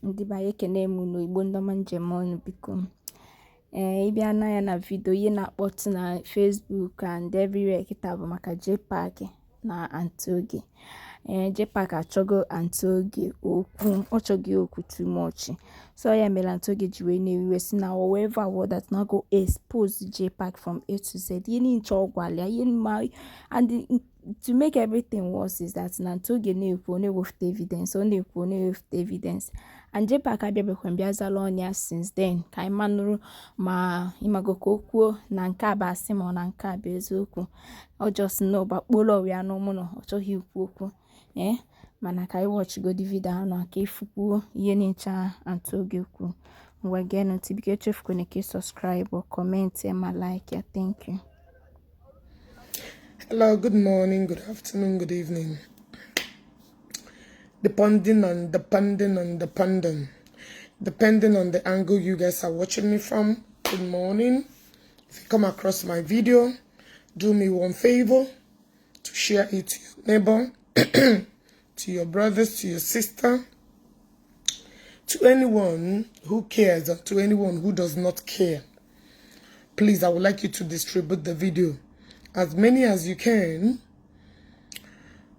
Ndị be anyị, ekene m unu. Igbo ndị ọma, njem ọnụ. Biko, ee, ịbịa na ya na video, ihe na-akpọtụ na Facebook and everywhere kịta bụ maka JPAC na Aunty Oge. Ee, JPAC achọgo Aunty Oge okwu, ọ chọghị okwu too much, so ya mere Aunty Oge ji wee na-ewe si na o wee vow that na go expose JPAC from A to Z. Ihe niile ọ gwara ya ihe ma, and to make everything worse is that na Aunty Oge na-ekwu, ọ na-ewepụta evidence, ọ na-ekwu, ọ na-ewepụta evidence, and JPAC abịabekwa bịa zala ọnụ ya since then. Ka anyị manụrụ ma ịmago ka o kwuo na nke a bụ asị ma ọ na nke a bụ eziokwu. Ọ just na ọgbakpolo ya n'ụmụnọ, ọ chọghị ikwu okwu. Ee, mana ka anyị watchgodi video ahụ na ka ịfụkwuo ihe nicha Aunty Oge kwuo. Ngwa, geenụ ntị. Biko, echefukwana ka ị subscribe, comment ma like ya. Thank you. Hello, good morning, good afternoon, good evening. Depending on the angle you guys are watching me from. Good morning. If you come across my video, do me one favor to share it to your neighbor, to your brothers, to your sister, to anyone who cares, and to anyone who does not care. Please, I would like you to distribute the video as many as you can.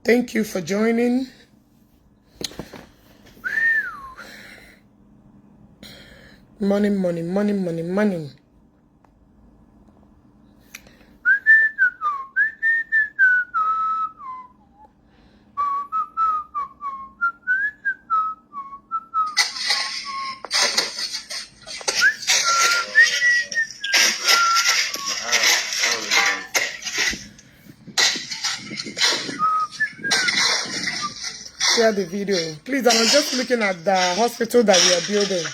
Thank you for joining. Money, money, money, money, money. Share the video, please. I'm just looking at the hospital that we are building,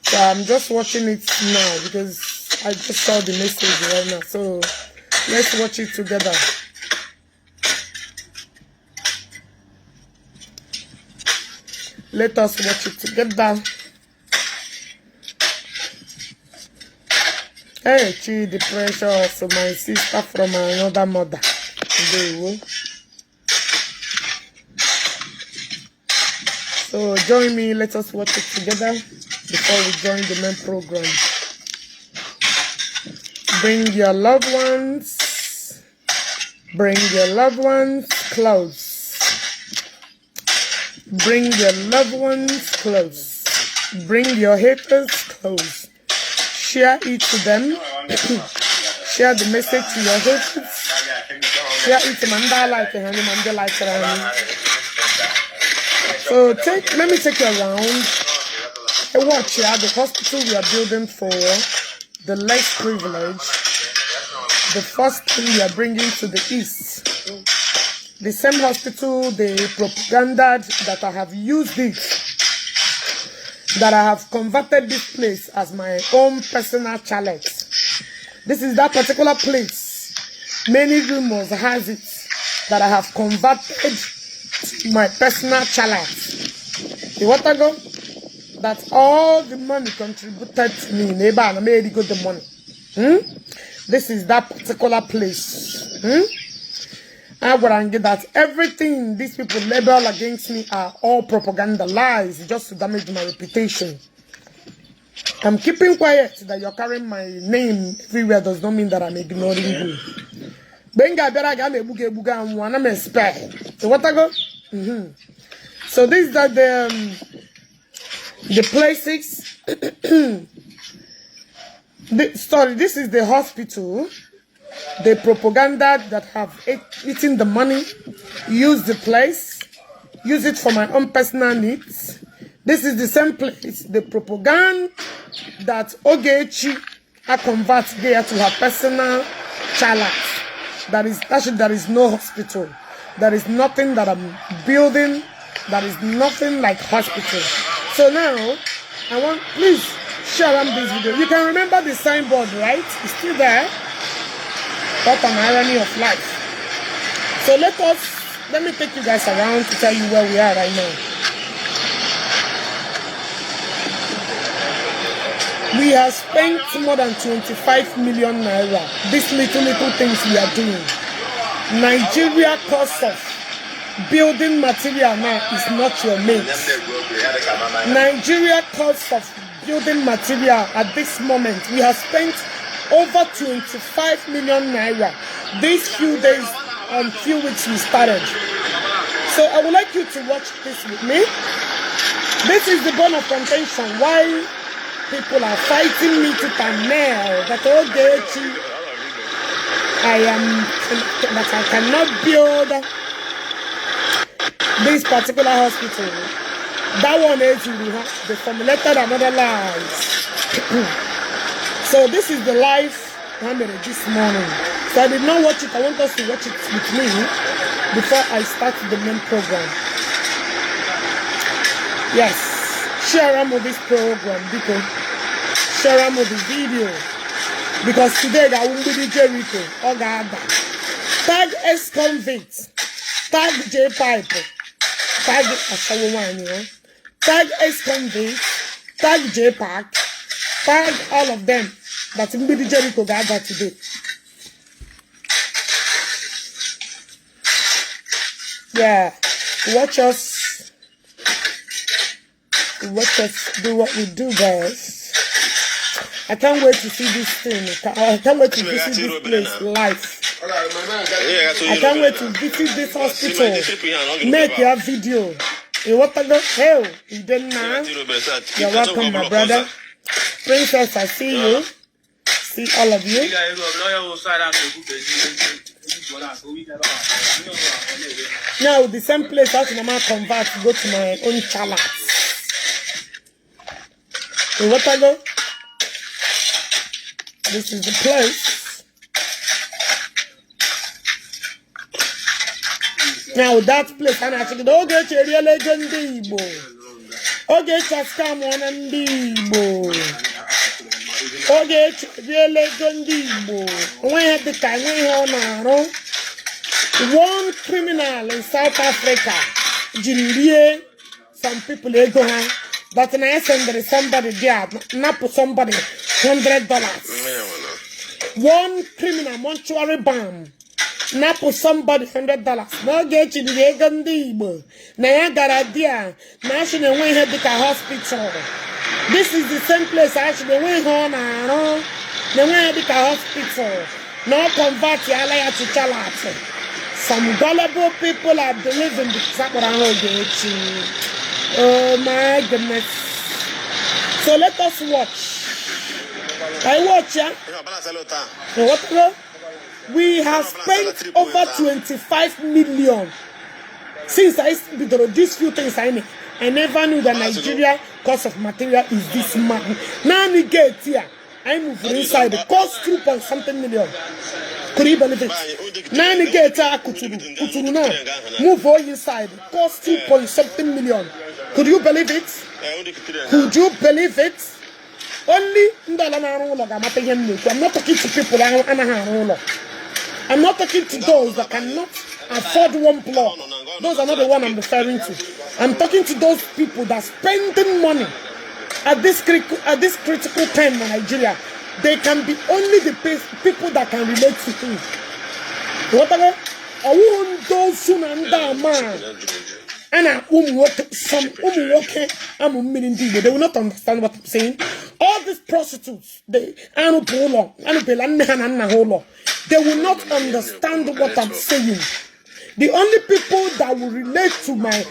so I'm just watching it now because I just saw the message right now. So let's watch it together. Let us watch it together. Hey, Chidi Precious, my sister from another mother. Ndewo. So join me, let us watch it together before we join the main program. Bring your loved ones. Bring your loved ones close. Bring your loved ones close. Bring your haters close. Share it to them. Share the message to your haters. Share it to Manda like honey, Manda like honey. So take let me take you around. Hey, watch here, the hospital we are building for the less privileged. The first thing we are bringing to the east. The same hospital they propagandized that I have used it, that I have converted this place as my own personal challenge. This is that particular place. Many rumors has it that I have converted my personal challenge. The water go that all the money contributed to me, neighbor, and I made good the money. This is that particular place. I would get that everything these people label against me are all propaganda lies just to damage my reputation. I'm keeping quiet that you're carrying my name everywhere does not mean that I'm ignoring you. Benga bịara ga na-egbuga egbuga anwụ ana m expect. Ịghọtago? So this is that the places. Sorry, this is the hospital. The propaganda that have eaten the money, use the place, use it for my own personal needs. This is the same place, the propaganda that Ogechi I convert there to her personal challenge. That is actually there is no hospital. There is nothing that I'm building. There is nothing like hospital. So now I want, please share on this video. You can remember the signboard, right? It's still there. What an irony of life. So let me take you guys around to tell you where we are right now. We have spent more than 25 million naira. These little, little things we are doing. Nigeria cost of building material now is not your mate. Nigeria cost of building material at this moment, we have spent over 25 million naira these few days and few weeks we started. So I would like you to watch this with me. This is the bone of contention. Why people are fighting me to and nail that Ogechi, I am that I cannot build this particular hospital. That one is they formulated another lies. So this is the life I made this morning. So I did not watch it. I want us to watch it with me before I start the main program. Yes, share am with this program because share am with the video because today ga mgbidi Jericho ọ ga-ada. Tag ex-convict, tag J Pipe, tag ashawo nwanyị ya, tag ex-convict, tag J Park, tag all of them that mgbidi Jericho ga-ada today. Yeah, watch us. Watch us do what we do best. I can't wait to see this thing. I can't wait to visit this place live. I can't wait to visit this hospital. Make your video. You what the hell? You didn't know. You're welcome, my brother. Princess, I see you. See all of you. Now, the same place I can convert to go to my own chalas. You what I go? This is the place. Now that place, a na-achị gị na Ogechi eriela ego ndị Igbo. Ogechi ascamụọna ndị Igbo. Ogechi eriela ego ndị Igbo. Onwe ihe dịka enwe ihe ọ na-arụ. One criminal in South Africa jiri rie some people ego ha that na ya sendịrị somebody there napụ somebody $100. One criminal mortuary bomb napụ somebody $100 na Ogechi riri ego ndị Igbo na ya gara there na asị na enwe ihe dịka hospital. This is the same place asị na enwe ihe ọ na-arụ na enwe ihe dịka hospital na ọ convert ala ya to chalat. Some gullible people are believing because akpọrọ aha Ogechi. Oh my goodness. So let us watch. I watch ya. What? We have spent over 25 million since I bidoro these few things I I never knew that Nigeria cost of material is this man. Naanị gate here, I moved inside the cost 2 point something million. Could you believe it? Naanị gate a kuturu kuturu now move all inside cost 2 point something million. Could you believe it? Could you believe it? Only ndị ala na-arụ ụlọ ga-amata ihe m na-ekwu. I'm not talking to people ahụ anaghị arụ ụlọ. I'm not talking to those that cannot afford one block. Those are not the one I'm referring to. I'm talking to those people that spending money at this critical time in Nigeria. They can be only the people that can relate to me. Ghọtago? Ọwụghị ndị osu na ndị ama a na-akpọ ụmụ nwoke, some ụmụ nwoke amụ mmiri ndị Igbo, they will not understand what I'm saying. All these prostitutes, they arụpụ ụlọ, arụpụla nne ha na nna ha ụlọ. They will not understand what I'm saying. The only people that will relate to my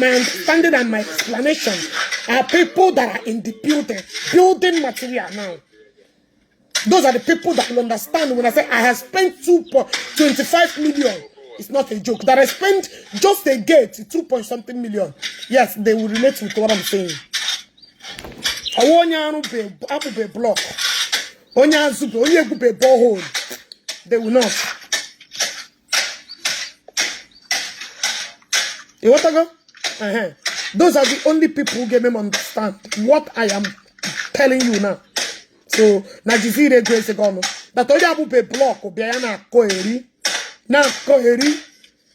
understanding and my explanation are people that are in the building material now. Those are the people that will understand when I say I have spent 2.25 million. It's not a joke. That I spent just a gate, 2 point something million. Yes, they will relate with what I'm saying. Ọwụ onye arụbe akpụbe block, onye azụbe, onye egwube borehole. They will not. Ịghọtago? Uh-huh. Those are the only people who get me understand what I am telling you now. So na jizire ego eze gị ọnụ. That onye abụbe block bịa ya na-akọ eri na-akọ eri.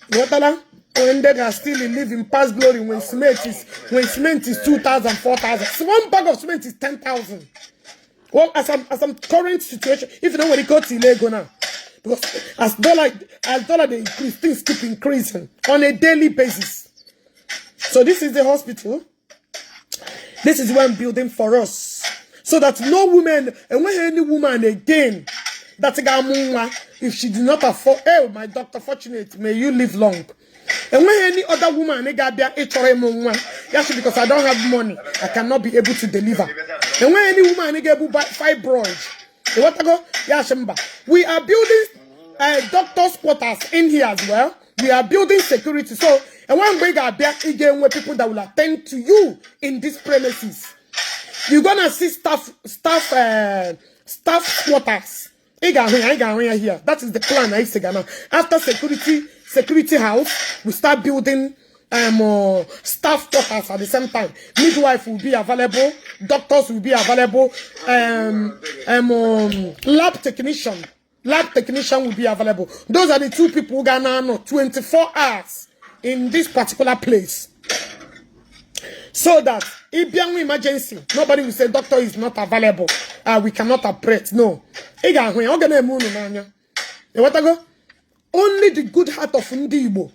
Ịghọtala? Onye ndị ga still live in past glory when cement is 2,000, 4,000. So one bag of cement is 10,000. Well, as I'm current situation, if you don't want to go to ego now, because as dollar they increase, things keep increasing on a daily basis. So this is the hospital. This is what I'm building for us. So that no woman, and when any woman again that ga-amụ nwa, if she did not afford, oh, my doctor fortunate, may you live long. And when any other woman ga-abịa ịchọrọ ịmụ nwa, ya sị, "Because I don't have money, I cannot be able to deliver." And when any woman ga-ebu fibroid, ịghọtago, ya sị mba. We are building doctors' quarters in here as well. We are building security. So, and when we ga-abịa, ị ga-enwe people that will attend to you in these premises. You're gonna see staff quarters. Ị ga-ahụ ya, ị ga-ahụ ya here. That is the plan anyị si ga na. After security house, we start building staff quarters at the same time. Midwife will be available, doctors will be available, lab technician will be available. Those are the two people who gonna know 24 hours in this particular place. So that if there emergency, nobody will say doctor is not available. We cannot operate. No. Ị ga-ahụ ya, ọ ga na-eme unu n'anya. Ịghọtago? Only the good heart of ndị Igbo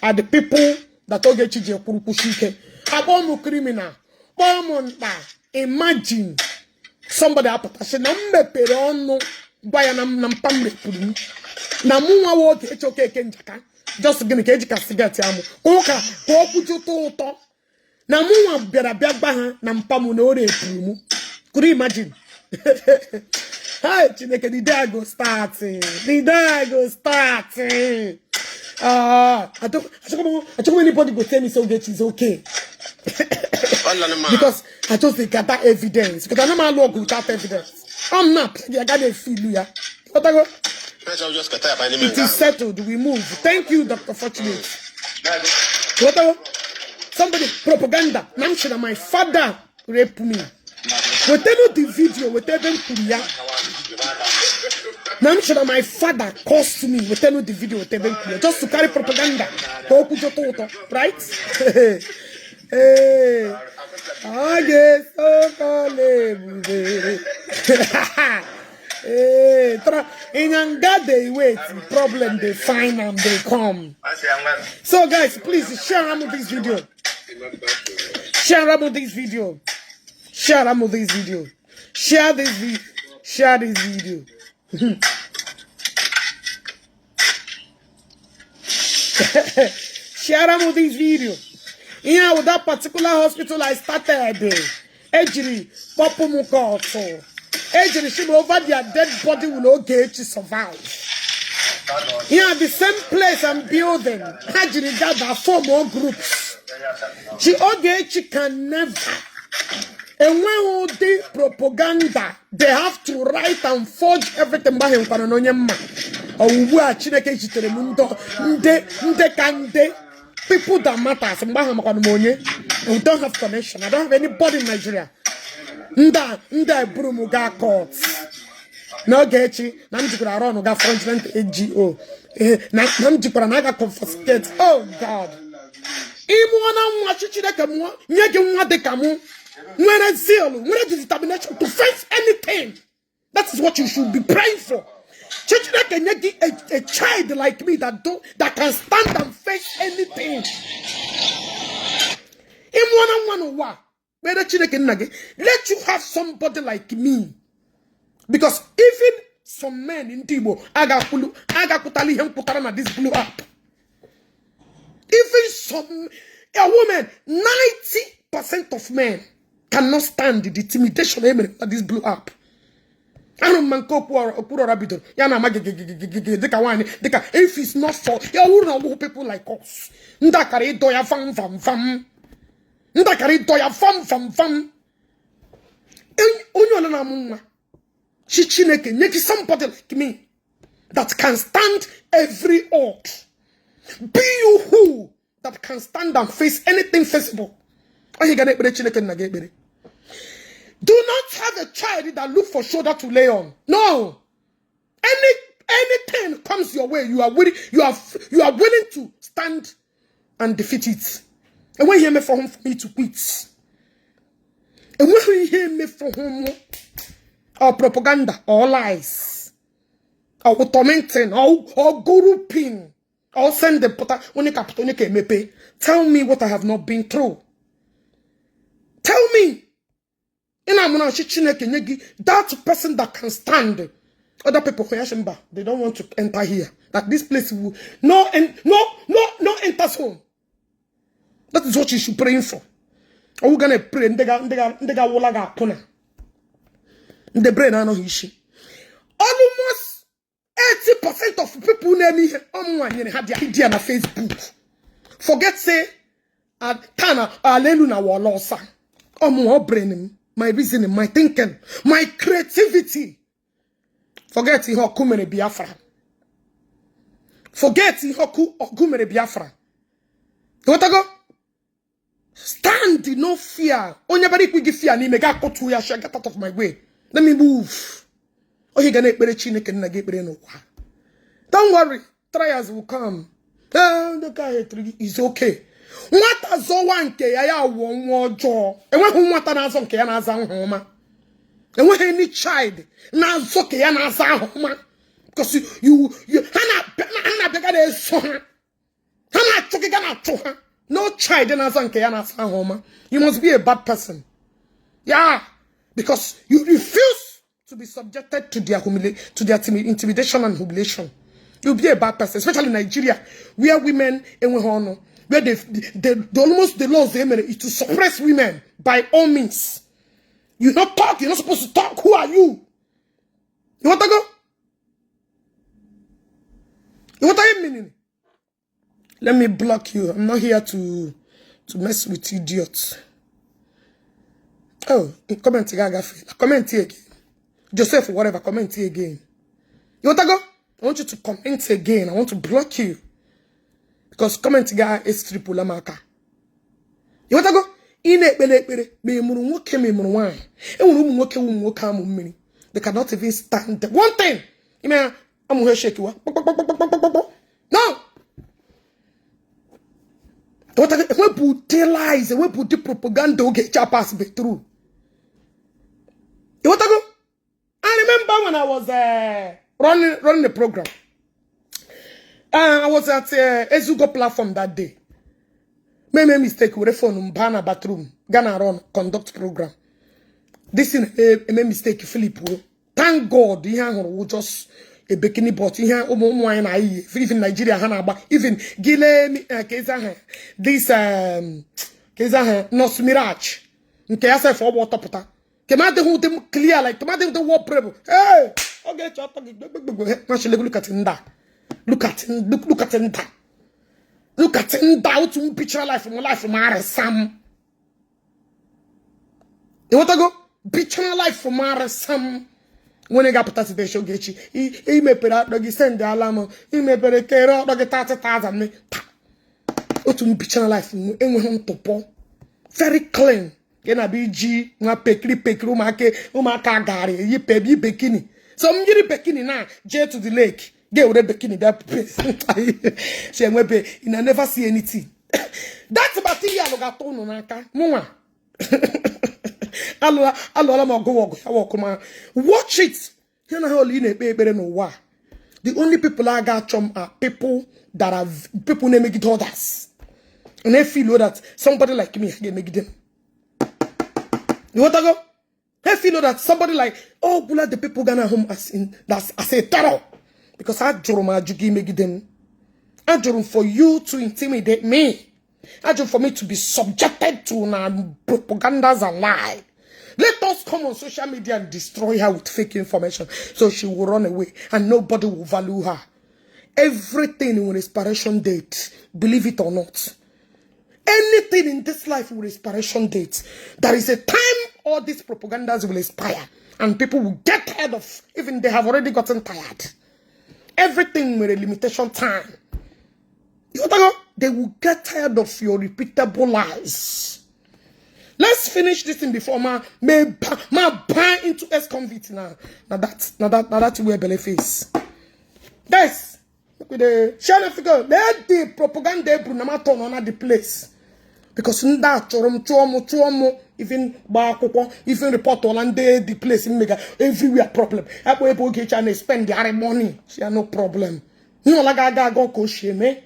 are the people that Ogechi ji ekwuru kwuchi ike. Akpọọ m criminal, kpọọ m mkpa. Imagine somebody apụtasị na m mepere ọnụ gwa ya na m na mpa m repụrụ m na mụ nwa nwoke Ogechi Okeke Njaka, just gịnị ka eji castigate amụ ka ụka ka okwu jụta ụtọ na mụ nwa bịara bịa gba ha na mpa m na o repụrụ m. Could you imagine? Hi, Chineke, the day I go start, the day I go start. I don't anybody go tell me say Ogechi is okay. Because I just dey gather evidence. Because I no man work without evidence. I'm not. I gotta feel ya. What? It is settled. We move. Thank you, Dr. Fortunate. What? Somebody propaganda. Namshina, my father raped me. Wetenu the video, wetebe m kwuru ya. Na m chọrọ my father cursed me. Wetenu the video, wetebe m kwuru ya. Just to carry propaganda. Ka okwu jọta ụtọ, right? Ee, ọ ga-eso kọla ebube. Ee, ịnyanga dey wait, problem dey find am dey come. So guys, please share am this video. Share am this video. Share am this video. Share this video. Share this video. Share am this video. Here with that particular hospital I started. Ejiri kpọpụ m court. Ejiri shi over their dead body will Ogechi survive. Here the same place I'm building. Ha jiri gather four more groups. Chi Ogechi can never. Enweghị ụdị propaganda, they have to write and forge everything. Mgbe ahụ nkwara na onye mma ọ ugbu a Chineke jitere m ndọ nde nde ka nde people that matters. Mgbe ahụ makwana m onye. We don't have connection. I don't have anybody in Nigeria. Ndị a ndị a eburu m gaa court n'oge echi na m jikwara arụ ọnụ ga fraudulent AGO. Na m jikwara na aga confiscate. Oh God, ị mụọ na nwa chi Chineke mụọ nye gị nwa dị ka mụ nwere zeal, nwere the determination to face anything. That is what you should be praying for. Chi Chineke nye gị a child like me that can stand and face anything. Ị mụọ na nwa n'ụwa, kpere Chineke nna gị, let you have somebody like me, because even some men ndị Igbo agakwulu agakwutala ihe m kwutara na this blue app. Even some a woman, 90% of men cannot stand the intimidation e mere na this blue app. Ahụrụ m ma nke okpuru ọra bidoro ya na-ama gigigigigigi dịka nwaanyị dịka if it's not for ya wuru na ọgwụgwụ people like us ndị akara ịdọ ya vam vam vam, ndị akara ịdọ ya vam vam vam. Onye ole na-amụ nwa chi Chineke nye gị somebody like me that can stand every odd. Be you who that can stand and face anything feasible. Onye ga na-ekpere Chineke nna gị ekpere. Do not have a child that look for shoulder to lay on. No. Anything comes your way, you are willing to stand and defeat it. Enweghị ihe for him for me to quit. Enweghị ihe eme for him or propaganda or lies or tormenting or grouping. Or send them pụta, onye ka pụta, onye ka emepe. Tell me what I have not been through. Tell me. Ị na-amụ na Chineke nye gị that person that can stand. Other people, mba, they don't want to enter here. That this place will no and no no no enter zone. That is what you should praying for. Are we gonna pray? Ndị ga wụla ga akwụna. Ndị brain anọghị isi. Almost 80% of people na-eme ihe ọmụnwa nyere ha their idea na Facebook. Forget say taa na ala elu na wọla ọsa. Ọmụnwa brain m, my reasoning, my thinking, my creativity. Forget ihe ọkụ mere Biafra. Forget ihe ọkụ ọgụ mere Biafra. Ịghọtago? Stand, no fear. Onye bịara ikwu gị fear n'ime ga akọtu ya, shall get out of my way. Let me move. Onye ga na-ekpere Chineke nna gị ekpere n'ụwa. Don't worry, trials will come. Eh, the guy is okay. Nwata zọwa nke ya, ya wụọ nwa ọjọọ. Enweghị nwata na-azọ nke ya na-aza aha ọma. Enweghị any child na-azọ ka ya na-aza aha ọma. Because you ha na-abịa na-eso ha. Ha na-achụ gị ga na-achụ ha. No child na-aza nke ya na-aza aha ọma. You must be a bad person. Yeah, because you refuse to be subjected to their intimidation and humiliation. You'll be a bad person, especially in Nigeria, where women enweghị ọnụ, where they almost the laws they made is to suppress women by all means. You not talk, you're not supposed to talk. Who are you? You want to go? You want to meaning? Let me block you. I'm not here to mess with idiots. Oh, comment again. Comment again. Joseph, whatever, comment again. You want to go? I want you to comment again. I want to block you. Because comment guy is triple amaka. You want to go? Ị na-ekpere ekpere ma ị mụrụ nwoke ma ị mụrụ nwaanyị. E nwere ụmụ nwoke, ụmụ nwoke amụ mmiri. They cannot even stand. One thing ime ya amụ ha shekiwa. No, ewepụ ụdị lies, ewepụ ụdị propaganda oge eji pass be through. Ịghọtago? I remember when I was running the program. I was at Ezugo platform that day. Made a mistake with the phone m na bathroom. Gonna run conduct program. This thing a made mistake, Philip. Thank God ihe ahụrụ wụ just a bikini, but ihe ụmụ ụmụ anyị na-eyi, even Nigeria ha na-agba, even gile ka ezi aha this ka ezi aha Nurse Mirage nke ya sef ọgba ọtọpụta kema adịghị ụdị m clear, like kema adịghị ụdị wọ prebụ. Hey, ọ ga-eche ọtọ gị gbegbegbegbe. Machile, look at nda, look at look, look at nda, look at nda. Otu m bichara life m, life m arịsa m. Ịghọtago? Bichara life m arịsa m. Nwere ga-apụta today Ogechi imepere akpọ gị send ala m imepere kere ọkpọ gị 30,000 me taa. Otu m bichara life m enweghị ntụpọ, very clean. Ka ị na-abịa iji nwa pekiri pekiri ụmụaka ụmụaka gara eyi pebi bikini. So m yiri bikini na jee to the lake, ga-ewere bikini bịa si enwebe. You na never see anything. That material ga-atọ unu n'aka. Mụnwa alụla alụọla m ọgụ ọgụ ya ọkụ ma watch it. Ihe na ha ole ị na-ekpe ekpere n'ụwa a, the only people a ga-achọ m are people that are people na-emegide others and they feel that somebody like me ga-emegide m. Ịghọtago? They feel that somebody like, oh, gwụla the people gana home as in that's as a terror, because ajụrụ m ajụ gị imegide m. Ajụrụ m for you to intimidate me. Ajụrụ for me to be subjected to na propagandas and lie. Let us come on social media and destroy her with fake information so she will run away and nobody will value her. Everything with expiration date, believe it or not. Anything in this life with expiration date. There is a time all these propagandas will expire and people will get tired of, even they have already gotten tired. Everything with a limitation time. You know, they will get tired of your repeatable lies. Let's finish this thing before ma may ma buy into ex-convict now. Now that where belly face. Guys, look with the share the figure. Let the propaganda bru na ma turn on the place. Because ndị a chọrọ m chụọ m chụọ m, even gbaa akwụkwọ, even report ọla ndị the place mmega everywhere problem. Akpọ ebe Ogechi a na-spend their money. She no problem. Ihe ọla ga-aga aga ka o si eme.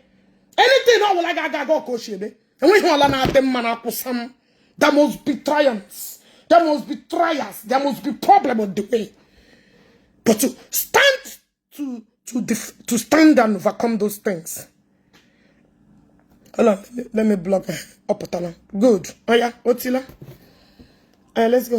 Anything ọ bụla ga-aga aga ọka ochie eme, enweghị ọla na-adị mma na-akwụsa m. There must be triumphs, there must be trials, there must be problem on the way. But to stand to stand and overcome those things. Hold on, let me block her. Ọpụtala. Good. Oya, otila. Let's go.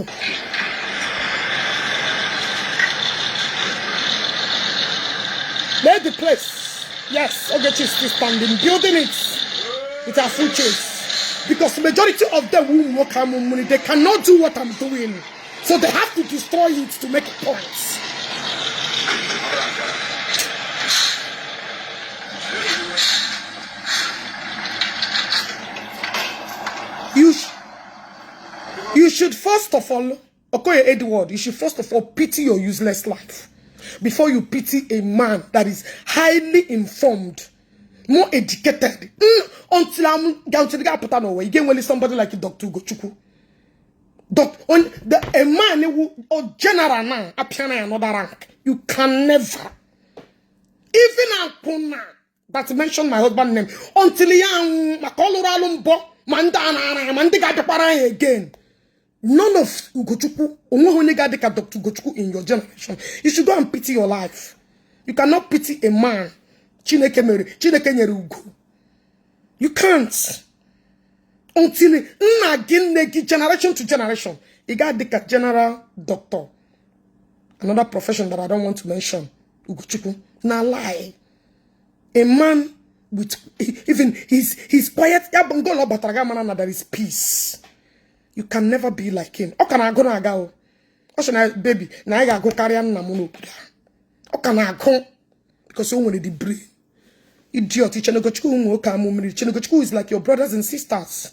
Lay the place. Yes, Ogechi is still standing, building it with her full chase. Because the majority of them who work money, they cannot do what I'm doing. So they have to destroy it to make a point. You should first of all, Okoye Edward, you should first of all pity your useless life before you pity a man that is highly informed, more educated. Until I'm until the guy put on away, you get well somebody like Dr. Ugochukwu. On the a man who or general now appear another rank. You can never. Even Akuna that mentioned my husband name until ya maka ọ lụrụ alụ mbọ ma ndị a na-ara ma ndị ga-abịakwara ya again. None of Ugochukwu, onweghị onye ga-adị ka Dr. Ugochukwu in your generation. You should go and pity your life. You cannot pity a man Chineke mere, Chineke nyere ugo. You can't. Until nna gị nne gị generation to generation, ị ga-adị ka general doctor. Another profession that I don't want to mention, Ugochukwu. Na lie. A man with even his quiet ya bụ ngolo batara ga mara na there is peace. You can never be like him. Ọ ka na-agụ na-aga o. Ọ sị na baby na anyị ga-agụ karịa nna m n'obodo a. Ọ ka na-agụ because o nwere the brain. Idiot, Chineke ụmụ nwoke amụ mmiri. Chineke is like your brothers and sisters.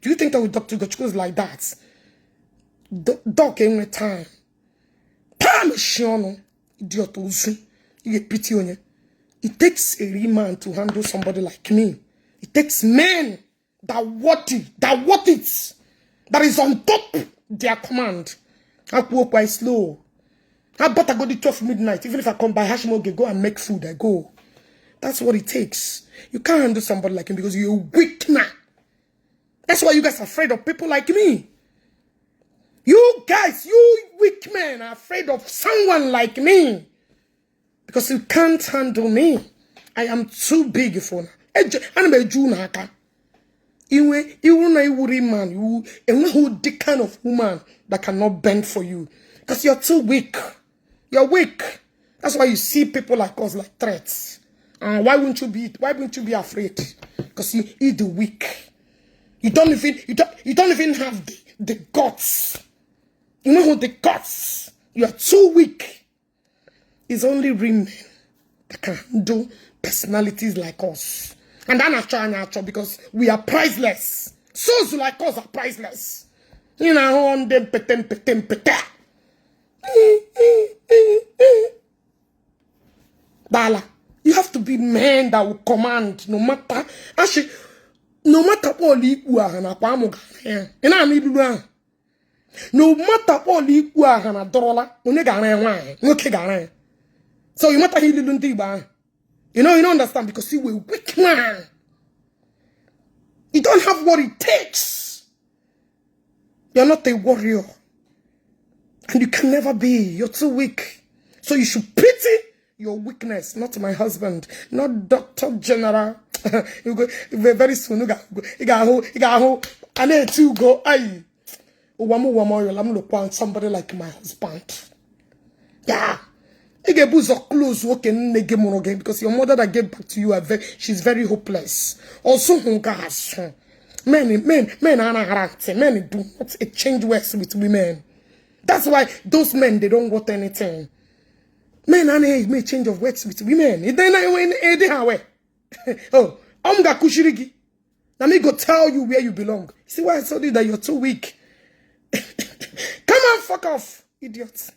Do you think that with Dr. Ugochukwu is like that? Doc enwe time. Time shi ọnụ. Idiot ozu. Ị ga-epiti onye. It takes a real man to handle somebody like me. It takes men that want it, that want it, that is on top their command. Akwụ okwu I slow. I better go to 12 midnight. Even if I come by Hashimoge, go and make food. I go. That's what it takes. You can't handle somebody like him because you're weak now. That's why you guys are afraid of people like me. You guys, you weak men are afraid of someone like me. Because you can't handle me. I am too big for ana m eju unu aka. Iwe iwu na iwuri man, you enweghị the kind of woman that cannot bend for you. Because you're too weak. You're weak. That's why you see people like us like threats. Why wouldn't you be why wouldn't you be afraid? Because you eat the weak. You don't even have the guts. You know the guts. You are too weak. It's only real men that can handle personalities like us. And I'm not trying to because we are priceless. Souls like us are priceless. You know, on them pete pete pete. Dala. You have to be men that will command no matter actually no matter what ikpu ahụ na akwa amụ ga ya. Ị na-anụ ilulu ahụ. No matter what ikpu ahụ na dọrọla onye ga-ara ya nwaanyị nwoke ga-ara ya. So you matter ilulu ndị Igbo ahụ. You know, you don't understand because you were weak man. You don't have what it takes. You're not a warrior. And you can never be. You're too weak. So you should pity your weakness, not my husband, not Dr. General. You go very soon. You got I need to go. Aye. Ụwa m lụkwa somebody like my husband. Yeah. Ị ga-ebu ụzọ close nwoke nne gị mụrụ gị because your mother that gave birth to you are very, she's very hopeless. Also hụ ga asụ. Men anaghara ntị. Men do not exchange words with women. That's why those men, they don't want anything. Men anaghị eme change of words with women. Ị dị ha we. Oh, I'm ga-akụchiri gị. Let me go tell you where you belong. See why I told you that you're too weak. Come on, fuck off, idiot.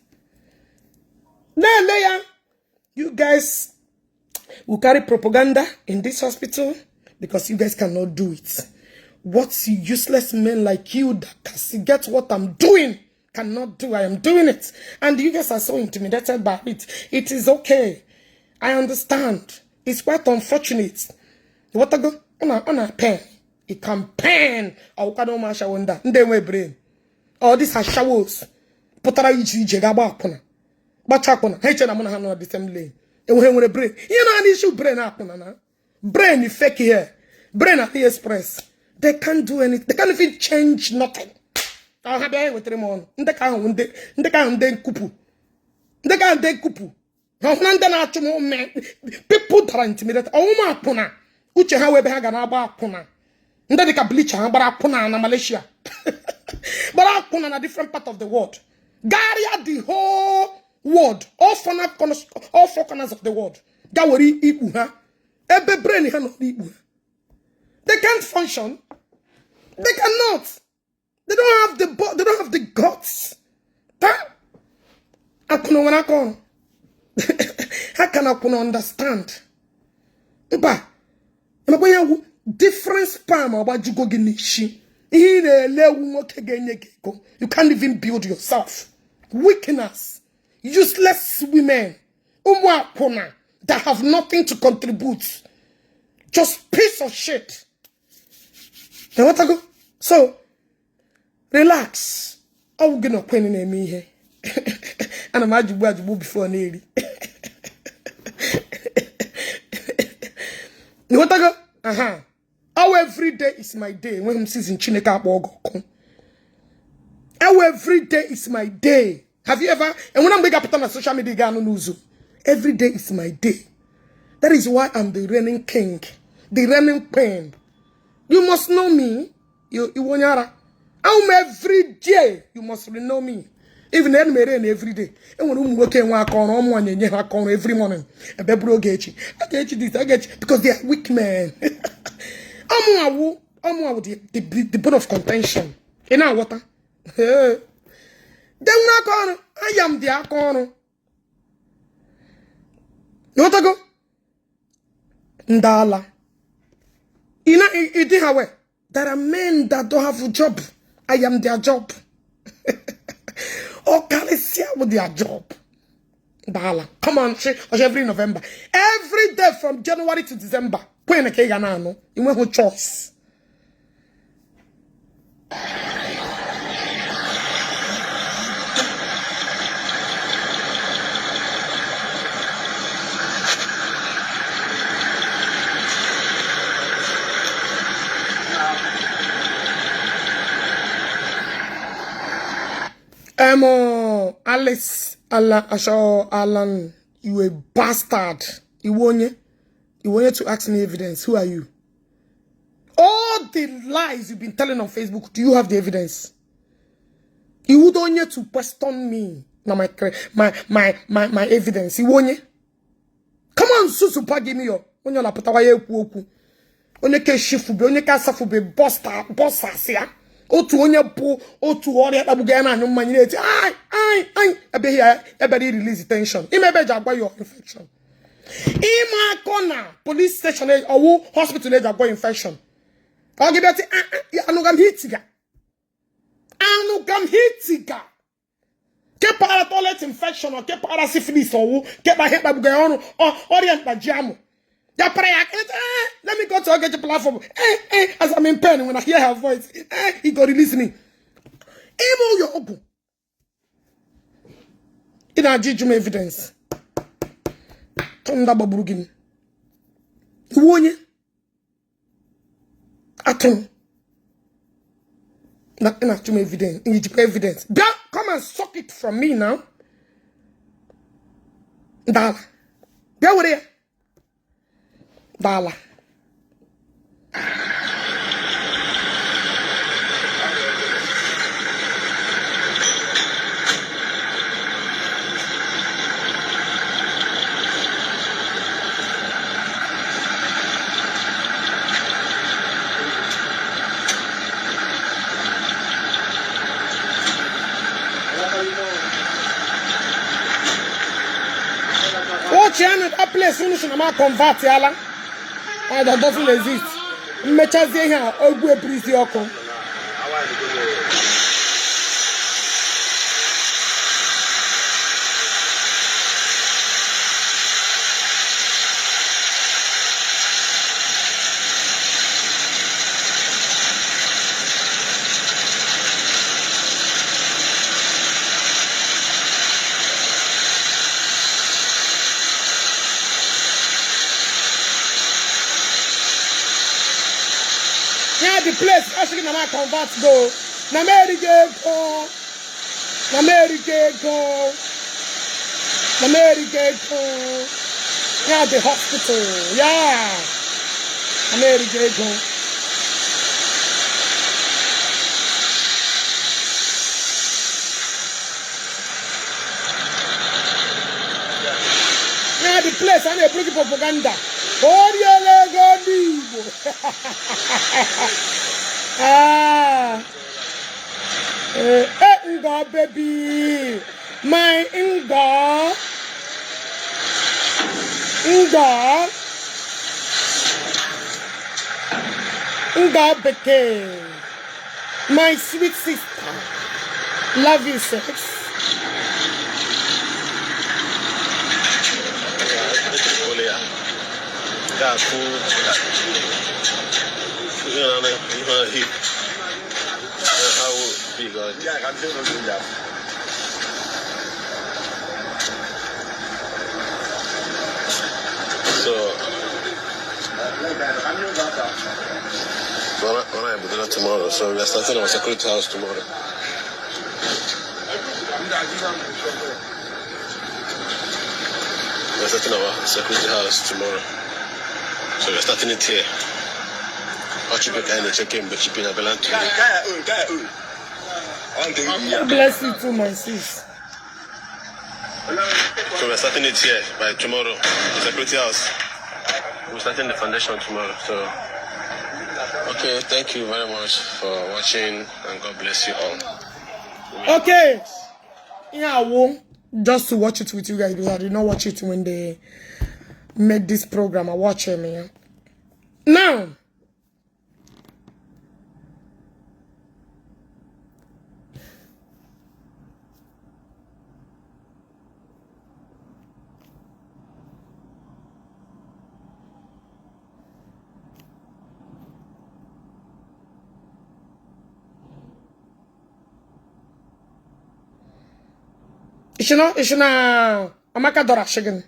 Leia, you guys will carry propaganda in this hospital because you guys cannot do it. What useless men like you that can see, get what I'm doing cannot do. I am doing it. And you guys are so intimidated by it. It is okay. I understand. It's quite unfortunate. Ịghọtago? Ọ na pain. It can pain. Ọwụkwana ụmụ ashawo ndị a ndị enwe brain. All these ashawos pụtara ije ije ga-agba akwụna, gbacha akwụna. Ha eche na mụ na ha nọ na the same lane. Enweghị nwere brain. Ihe na isi brain akwụna na brain fake here, brain AliExpress. They can't do anything. They can't even change nothing. Ka ha bịa wetara m ọnụ ndị ka ahụ, ndị ka ahụ, ndị nkupu, ndị ka ahụ, ndị nkupu. Ha hụ na ndị na-achụ m ume, people that are intimidated. Ọnwụm akwụna uche ha wee ebe ha ga na-agba akwụna. Ndị dịka bleacher ha gbara akwụna na Malaysia, gbara akwụna na different part of the world, gagharịa the whole world, all four corners of the world, ga were ikpu ha ebe brain ha nọ n'ikpu ha. They can't function. They cannot. They don't have the guts. Akwụna nwere aka ọrụ. Ha ka na akwụna understand mba emekwa ihe wu different. Spam ọgbajugo gị n'isi. Ihe ị na-ele ewu nwoke ga-enye gị ego. You can't even build yourself. Weakness, useless women, ụmụ akwụna that have nothing to contribute, just piece of shit. Enwetago? So relax. Ọwụ gị na okwen na-eme ihe. Ana m ajụgbu ajụgbu before na-eri. Ịghọtago? Aha, ọwụ every day is my day. Enweghị m season. Chineke akpọ ọgụ ọkụ. Ọwụ every day is my day. Have you ever enwere mgbe ị ga-apụta na social media ga-anụ n'ụzọ? Every day is my day. That is why I'm the reigning king, the reigning queen. You must know me. You onye ara. I'm every day. You must know me. Even then mere na every day. Enwere ụmụ nwoke enwe aka ọrụ, ụmụ nwaanyị enye ha aka ọrụ every morning. Ebe bụrụ oge echi. Oge echi this, oge echi, because they are weak men. Ọmụ awụ the bone of contention. Ị na-aghọta? De nwere aka ọrụ. I am the aka ọrụ. Ịghọtago? Ndị ala. Ị na ịdị ha we. There are men that don't have a job. I am their job. Ọ karịsịa with their job. Dala. Come on, she, every November. Every day from January to December. Kwen ka ị ga na-anụ. Ị nweghị choice. Alice Alan Asho Alan, you a bastard. You wanted to ask me evidence. Who are you? All the lies you've been telling on Facebook, do you have the evidence? You would only to question me. Now my evidence. You onye? Come on, Susu, give me your onye la pụtawa ya ekwu okwu. Onye ka eshifube, onye ka asafube, bọsasị ya. Otu onye bụ otu ọrịa kpagbuga ya na-anyụ mmanya na-eti ai ai ai ebe ya ebere release tension. Ime ebe eji agwa your infection. Ime akọ na police station ọwụ hospital eji agwọ infection. Ọ gị bịa ti anụga m hitiga. Anụga m hitiga. Kepara toilet infection or kepara syphilis ọwụ kekpa ihe kpagbuga ya ọrụ ọrịa mkpaji amụ. Ya para ya, let me go to Ogechi platform. As I'm in pain, when I hear her voice, he go release me. Ime ụyọ ọgwụ. Ị na-ajụ ịjụ m evidence. Tụnda gbagburu gị. Iwu onye atụrụ. Na ị na-achụ m evidence. Ị jikwa evidence. Bịa, come and suck it from me now. Dala. Bịa were ya. Dala. Watch ya that place unu si na ma convert yala. Ah, that doesn't exist. Mmechazie ihe a ogwu ebirizi ọkụ. Sị gị na m convert go na m erigo ego, na m erigo ego, na m erigo ego ya. The hospital ya, na m erigo ego. Ya the place a na-eburu gị propaganda, o riela ego ndị Igbo. Ah. Eh, eh, ngo baby, my ngo, ngo, ngo bekee, my sweet sister, love you, sis. Ole ya ga-akụ ihe na ihe na hip, how big are they? So when I be tomorrow, so we are starting our security house tomorrow. We're starting our security house tomorrow. So we're starting it here. Ọchịpe ka anyị na-eche kemgbe Chipe na Bela today. God bless you too, my sis. So we're starting it here by tomorrow. The security house. We're starting the foundation tomorrow. So okay, thank you very much for watching and God bless you all. Okay. Yeah, I will just to watch it with you guys because I did not watch it when they made this program. I watch it, man. Now, Ishina Amaka Dora Shigan.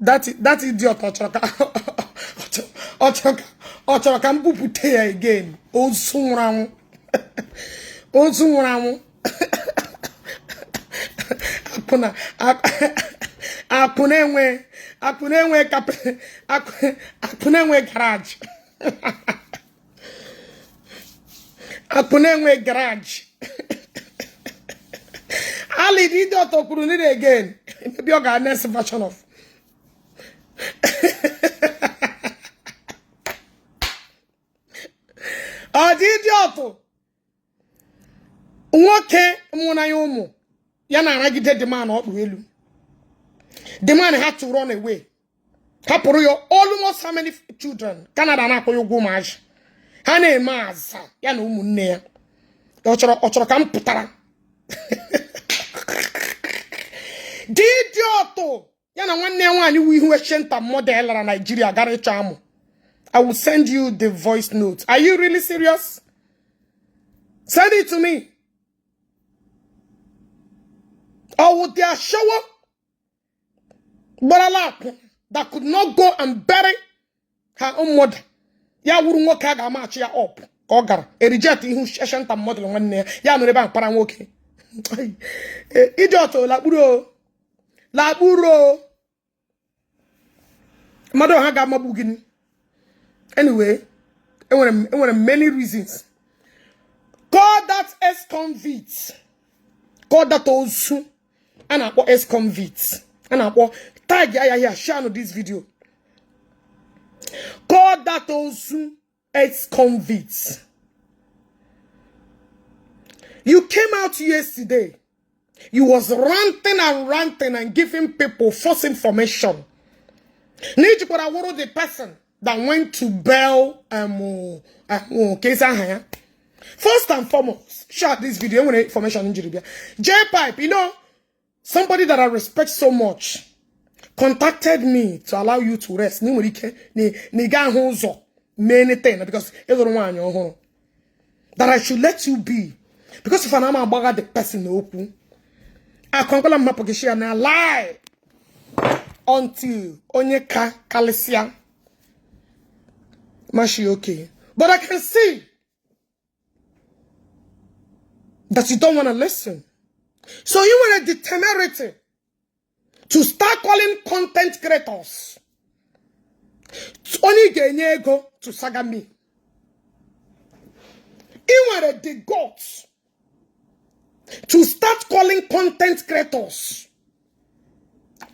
That idiot ọ chọrọ ka m bupute ya again. Ozu nwụrụ anwụ. Ozu nwụrụ anwụ. Akwụna akwụna enwe akwụna enwe akwụna enwe garage. Akwụna enwe garage. Ali the idiot kwuru nile again. Maybe ọ ga next version of. Ọ dị idiot nwoke mụrụ ya ụmụ ya na-aragide the man ọkpụ elu. The man had to run away. Hapụrụ ya almost how many children? Canada na-akwụ ya ụgwọ ụmụazị. Ha na-eme aza ya na ụmụnne ya. Ọ chọrọ ka m pụtara. The idiot ya na nwanne ya nwaanyị wu ihu eshenta model lara Nigeria gara ịchọ amụ. I will send you the voice note. Are you really serious? Send it to me. Or would their shower gbarala that could not go and bury her own mother? Ya wuru nwoke a ga-amachi ya up ka ọ gara e reject ihu eshenta model nwanne ya ya nọrọ ebe a mkpara nwoke. Idiot, lakpuru o, lakpuru o. Mmadụ ha ga-amagbu gị. Anyway, enwere m many reasons. Call that ex-convict, call that ozu a na-akpọ ex-convict a na-akpọ tag ya here. Share this video. Call that ozu ex-convict. You came out yesterday, you was ranting and ranting and giving people false information. N'ijikwara wụrụ the person that went to bail kesa aha ya. First and foremost, share this video. Enwere information njiri bịa. J-Pipe, somebody that I respect so much contacted me to allow you to rest. Na ị nwere ike na ị ga ahụ ụzọ mee anything because ịlụrụ nwaanyị ọhụrụ. That I should let you be. Because if ana m agbagha the person okwu, akọnkwala m hapụ gị shi ya na lie until onye ka kalịsịa mashi. Okay, but I can see that you don't want to listen, so you nwere the temerity to start calling content creators, onye ị ga-enye ego to saga me. Ị nwere the guts to start calling content creators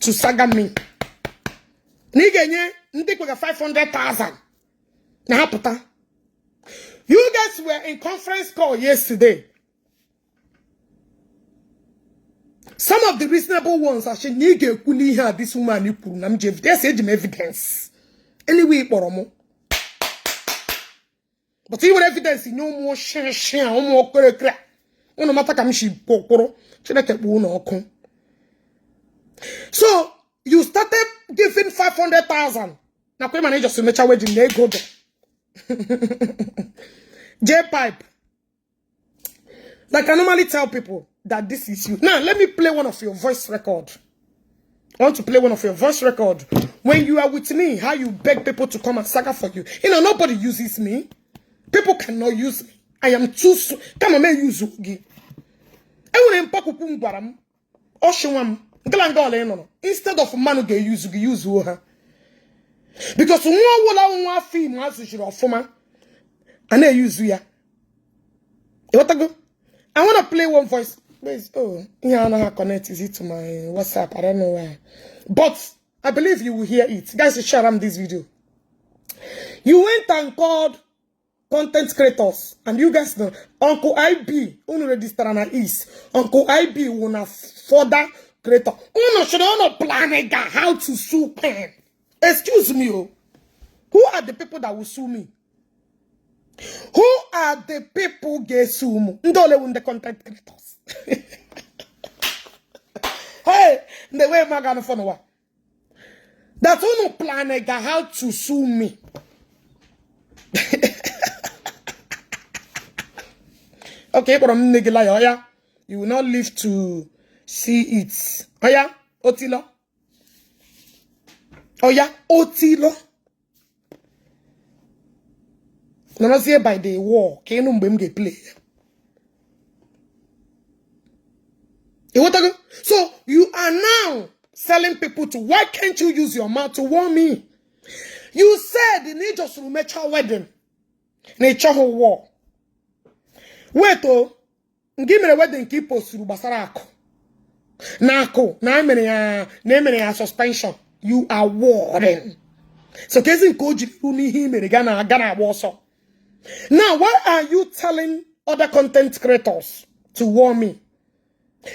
to saga me, na ị ga-enye ndị kwega 500,000 na ha pụta. You guys were in conference call yesterday. Some of the reasonable ones asị na ị ga-ekwu n'ihe a this woman kwuru na m ji evidence. Eji m evidence anyway. Kpọrọ m, but ị were evidence nye ụmụ shishi a, ụmụ okirikiri a. Unu mata ka m si kwụrụ Chineke kpuo unu ọkụ. So you started giving 500,000 nakwa ịma na ị just mecha wedding na ego dị. J pipe. Like I normally tell people that this is you. Now let me play one of your voice record. I want to play one of your voice record. When you are with me, how you beg people to come and saga for you. Nobody uses me. People cannot use me. I am too. Come on, use gị. Enwere mpakwukwu m gwara m ọchịnwa m nkela nga ọla ị nọrọ instead of mmanụ ga-eyuzu gị yuzuo ha, because nwa ọwụla nwa afọ ime azụchiri ọfụma a na-eyuzu ya. Ịghọtago? I want to play one voice. Please, oh, yeah, I don't know how connect is it to my WhatsApp. I don't know why. But I believe you will hear it. Guys, share am this video. You went and called content creators, and you guys know Uncle IB, unu register na East. Uncle IB will further creator. Unu should unu plan how to sue pen. Excuse me, oh. Who are the people that will sue me? Who are the people get sue me? Ndị ole wu ndị content creators? Hey, the way maga no wa. That unu plan how to sue me. Okay, but I'm nigga like ya. You will not live to see it. Oya, otilo. Oya, otilo. Nọrọzie by the wall ka ịnụ mgbe m ga-eplay ya. Ịghọtago? So you are now selling people to, why can't you use your mouth to warn me? You said na ị just mecha wedding na ị chọghị war. Wait o, ngị mere wedding ka ị posturu gbasara akụ na akụ na emere ya, na emere ya suspension. You are warring. So kezi nke o jiri ru n'ihe i mere ga na aga na-agba ọsọ. Now, why are you telling other content creators to warn me?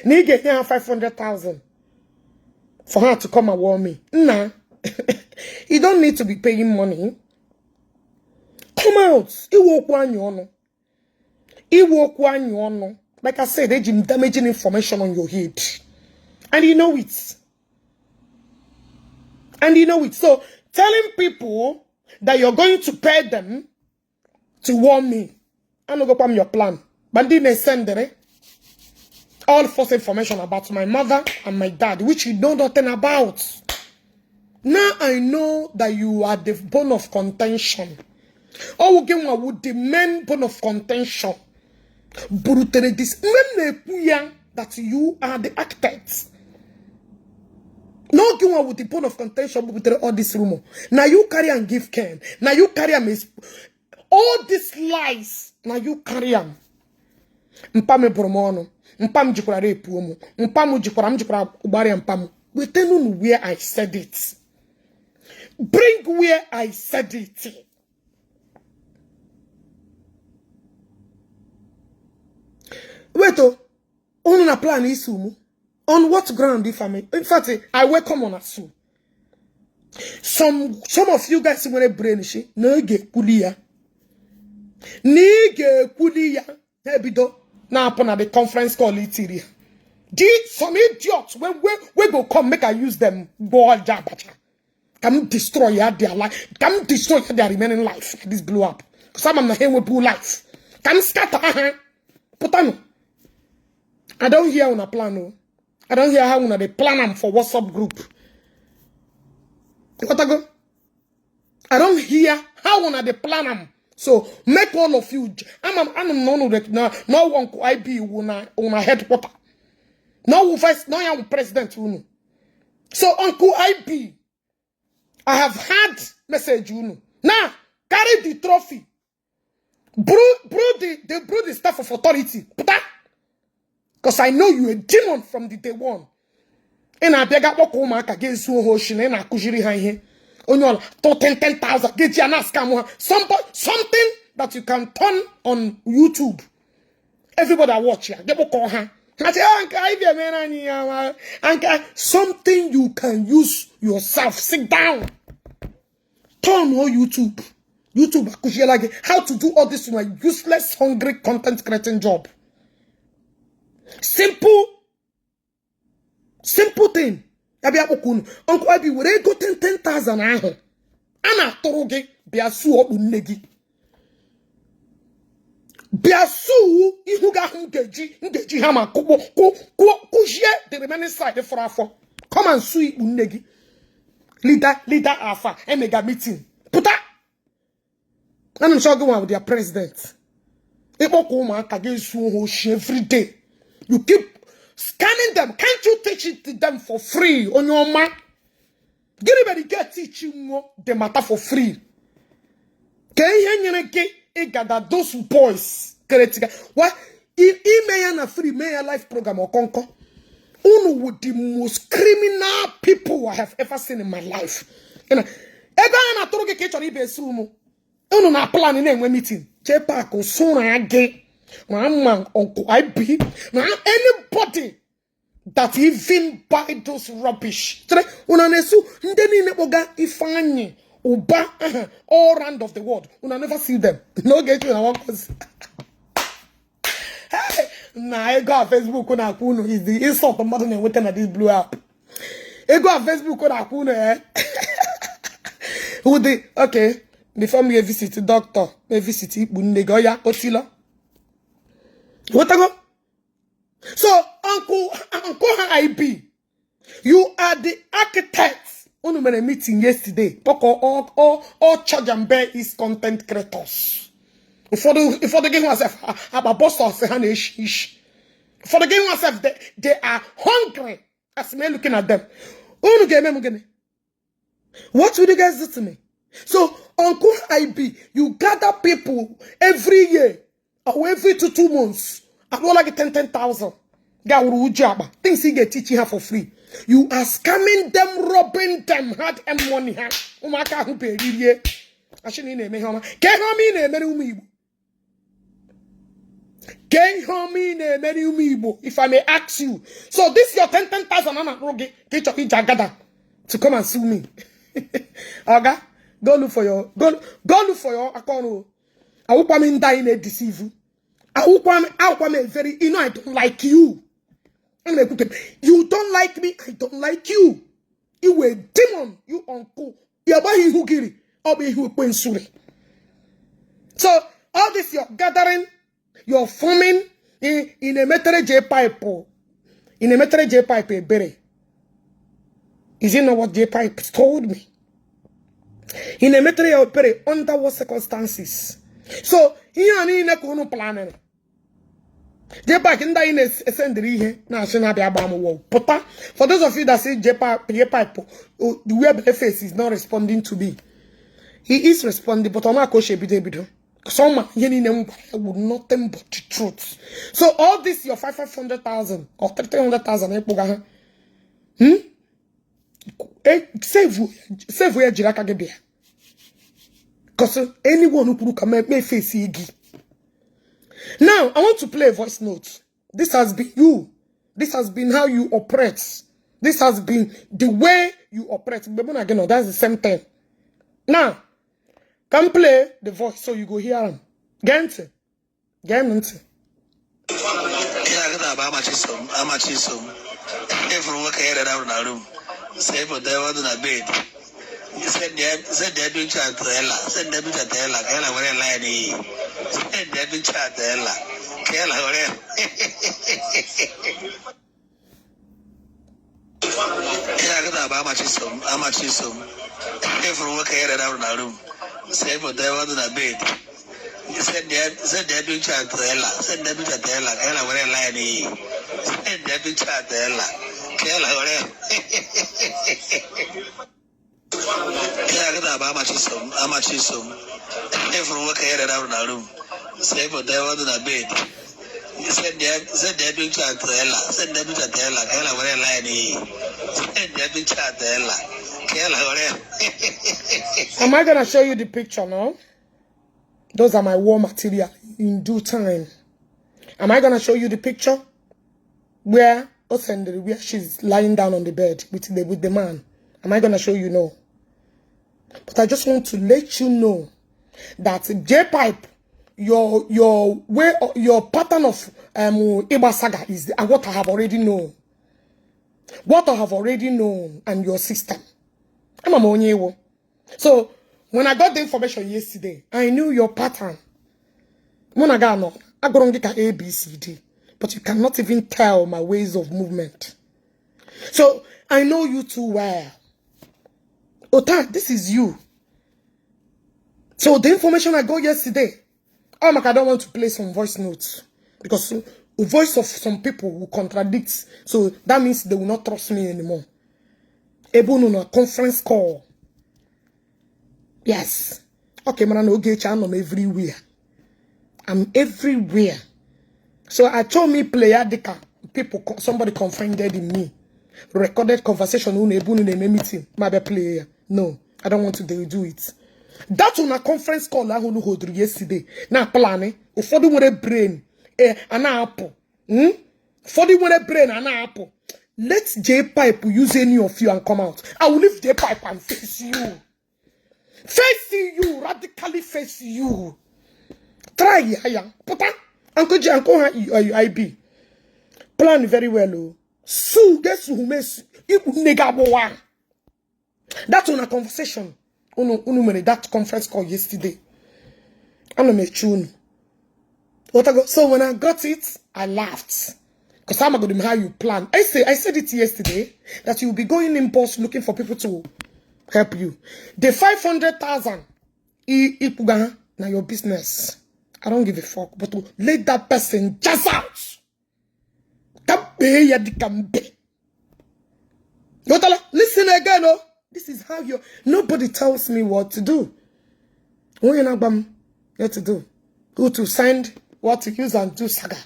Na ị ga-enye ha 500,000 for her to come and warn me. Nna, you don't need to be paying money. Come out. Iwe okwu anyị ọnụ. Iwe okwu anyị ọnụ. Like I said, eji m damaging information on your head. And you know it. And you know it. So, telling people that you're going to pay them to warn me, I no go your plan. But then they send it all false information about my mother and my dad, which you know nothing about. Now I know that you are the bone of contention. Oh, again, would the main bone of contention. Burutere this that you are the architect. No one with the bone of contention burutere all this rumor. Now you carry and give Ken. Now you carry and all these lies. Now you carry am. Mpa m bụrụ m ọnụ. Mpa m jikwara rape ụmụ. Mpa m jikwara m jikwara gbara mpa m. Wetenu where I said it. Bring where I said it. Wait, oh, unu na plan isu mu. On what ground, if I may? In fact, I welcome on a sue. Some of you guys nwere brain shi na ị ga-ekwuli ya. Na ị ga-ekwuli ya. Na-ebido na-apụ na the conference call itiri ya. The some idiots when we go come make I use them go aja abacha. Ka m destroy ya their life. Ka m destroy ya their remaining life. This blow up. Because I'm na ha enwepụ life. Ka m scatter ha. Pụtanụ. I don hear una plan o. I don hear how una dey plan am for WhatsApp group. Ịghọtago? I don hear how una dey plan am. So make all of you, ama m, anụ m na unu na na ọwụ Uncle IB wu na una headquarter. Na ọwụ vice, na ya wụ president unu. So Uncle IB, I have had message unu. Now carry the trophy. Buru the staff of authority. Pụta. Because I know you a demon from the day one. Ị na-abịa ga kpọkọ ụmụaka ga-ezu ha oshi na ị na-akụziri ha ihe. Onye ọla tụ 10 10,000 ga-eji ya na scam ha. Something that you can turn on YouTube. Everybody watch ya. Gị kpọkọ ha. Ha sị, "Ah, nke anyị bịa mere anyị ya ma nke something you can use yourself. Sit down. Turn on YouTube. YouTube akụziela gị how to do all this my useless, hungry content creating job. Simple, simple thing. Ya bịa kpọkọ unu. Uncle IB, were ego 10 10,000 ahụ a na-atụrụ gị bịa suo ọkpụ nne gị. Bịa suu ihu gị ahụ m ga-eji hama kụkpọ kụzie the remaining side fọrọ afọ. Come and sue ikpu nne gị. Leader, leader afa emega meeting. Pụta. Ana m sọ gị nwa with their president. Ịkpọkọ ụmụaka ga-ezu ha oshi every day. You keep scanning them. Can't you teach it to them for free? Onye ọma. Gịnị mere ị ga-teach nwo the matter for free? Ka ihe nyere gị ịgada those boys keretiga wa ime ya na free, mee ya live program ọkọnkọ. Unu wụ the most criminal people I have ever seen in my life. Ego a na-atụrụ gị ka ị chọrọ ibe esi ụmụ unu na plan na-enwe meeting. JPAC sụra gị na mma. Uncle IB na anybody that even buy those rubbish. Chere, una na-esu ndị niile kpọga Ifeanyi Ụba aha all round of the world. Una never see them. N'oge echi na nwakozi. Hey, na ego a Facebook na-akwụ unu is the insult mmadụ na-enweta na this blue app. Ego a Facebook na-akwụ unu, eh? Ụdị, okay, before m ga-visit doctor, may visit ikpu nne gị ọya otilo. Ghọtago? So, Uncle ha IB, you are the architect. Unu mere meeting yesterday. Kpọkọ all charge and bear is content creators. Ụfọdụ gị hụ sef akpa bọsọs ha na-eshi ishi. Ụfọdụ gị hụ sef, they are hungry as me looking at them. Unu ga-eme m gịnị? What will you guys do to me? So, Uncle IB, you gather people every year or every 2 months. I don't like 10 10,000. Ga wuru uju akpa. Things you get teaching her for free. You are scamming them, robbing them, hard earned money ha. Ụmụaka ahụ bụ eririe. Asị na ị na-eme ihe ọma. Ka ihe ọma ị na-emere ụmụ Igbo. Ka ihe ọma ị na-emere ụmụ Igbo, if I may ask you. So this your 10 10,000 a na-akpụrụ gị ka ị chọrọ iji agada to come and sue me. Oga, go look for your aka ọrụ. Awụkwa m ndị anyị na-edeceive. Awụkwa m a very, you know I don't like you. Ana m ekwu, you don't like me, I don't like you. You were a demon, you uncle. Ya agbaghị ihu gịrị, ọ bụ ihu ekwensu. So all this your gathering, your forming, ị na-emetere J pipe, ị na-emetere J pipe ebere. Is it not what J pipe told me? Ị na-emetere ya ebere under what circumstances? So ihe a niile ka unu planịrị. JPAC ndị anyị na-esendịrị ihe na-asị na-abịa agba m wọ pụta. For those of you that say JPAC, JPAC, oh, the way Bele face is not responding to me. He is responding, but ọma ka o si ebido ebido. Some ihe niile m gwara ya wụ nothing but the truth. So all this your 500,000 or 300,000 ịkpụga ha. Hmm? Save save ya, jiri aka gị bịa. Because anyone kwuru ka mee face gị. Now, I want to play a voice note. This has been you. This has been how you operate. This has been the way you operate. Mgbe mụ na gị nọ, that's the same thing. Now, come play the voice so you go hear am. Gee ntị. Gee m ntị. Ihe akịta bụ amachisom, amachisom. Ịfụrụ nwoke ya rere na room, see foto ebe ọ dị na bed, send ya picture to Ella, send ya picture to Ella ka Ella were la ya n'iyi, send ya picture to Ella. Ka ya lahụrụ ya. Ihe akịta bụ amachisom, amachisom. Ịfụrụ nwoke ya rere na room, see foto ebe ọ dị na bed. Send ya picture to Ella. Send ya picture to Ella. Ka Ella were lie n'iyi. Send ya picture to Ella. Ka Ella were ya. Ihe akịta bụ amachisom, amachisom. Ịfụrụ nwoke ya rere na room, see foto ebe ọ dị na bed. Send ya picture to Ella. Send ya picture to Ella. Ka Ella were lie n'iyi. Send ya picture to Ella. Ka Ella were ya. Am I gonna show you the picture now? Those are my war material in due time. Am I gonna show you the picture where Osendri, where she's lying down on the bed with the man? Am I gonna show you? No. But I just want to let you know that J Pipe, your way, your pattern of Iba saga is what I have already known. What I have already known and your system. I'm a monyewo. So when I got the information yesterday, I knew your pattern. When I got no, I got on get A B C D, but you cannot even tell my ways of movement. So I know you too well. Ota, this is you. So the information I got yesterday, oh my God, I don't want to play some voice notes because the voice of some people will contradict. So that means they will not trust me anymore. Ebe unu na conference call. Yes. Okay, man, Ogechi, I'm everywhere. I'm everywhere. So I told me player dịka people, somebody confided in me. Recorded conversation unu ebe unu na-eme meeting. Ma bịa play ya. No, I don't want to do it. That una conference call ahụ unu hoduru yesterday. Na plan ụfọdụ nwere brain a na-apụ. Ụfọdụ nwere brain a na-apụ. Let J Pipe use any of you and come out. I will leave J Pipe and face you. Face you, radically face you. Try ya ya. Pụta. Uncle J, Uncle ha IB. Plan very well oh. Sue, guess who mess ikpu nne gị agbụwa. That's on a conversation. Unu unu mere that conference call yesterday. Ana m eche unu. Otago. So when I got it, I laughed. Because I'm going to how you plan. I said it yesterday that you'll be going in boss looking for people to help you. The 500,000 ipuga now your business. I don't give a fuck. But to let that person just out. Kape ya di kambe. Yotala, listen again, oh. This is how you. Nobody tells me what to do. Onye na-agba m what to do. Who to send, what to use and do saga.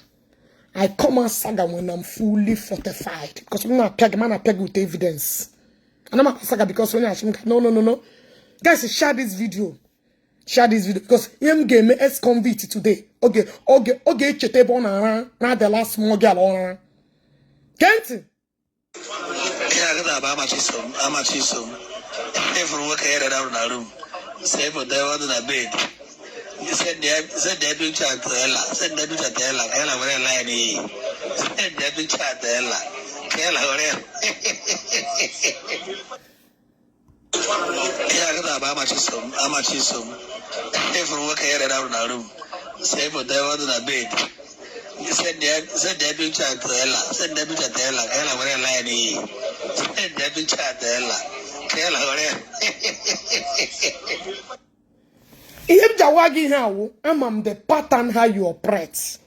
I come out saga when I'm fully fortified. Because I'm not peg, man, I peg with evidence. And I'm not saga because when I no, no, no, no. Guys, share this video. Share this video because him ga-eme ex-convict today. Okay, echeta ebe ọ na-ara na the last small girl ọ rara. Gee ntị. Ihe akịta bụ amachisom, amachisom. Ịfụrụ nwoke ya rere na room, see foto ebe ọ dị na bed. Send ya picture to Ella. Send ya picture to Ella. Ka Ella were lie n'iyi. Send ya picture to Ella. Ka Ella were ya. Ihe akịta bụ amachisom, amachisom. Ịfụrụ nwoke ya rere na room, see foto ebe ọ dị na bed. Send ya picture to Ella. Send ya picture to Ella. Ka Ella were lie n'iyi. Send ya picture to Ella. Ka Ella were ya. Ihe m ji awa gị ihe awụ, ama m the pattern how you operate.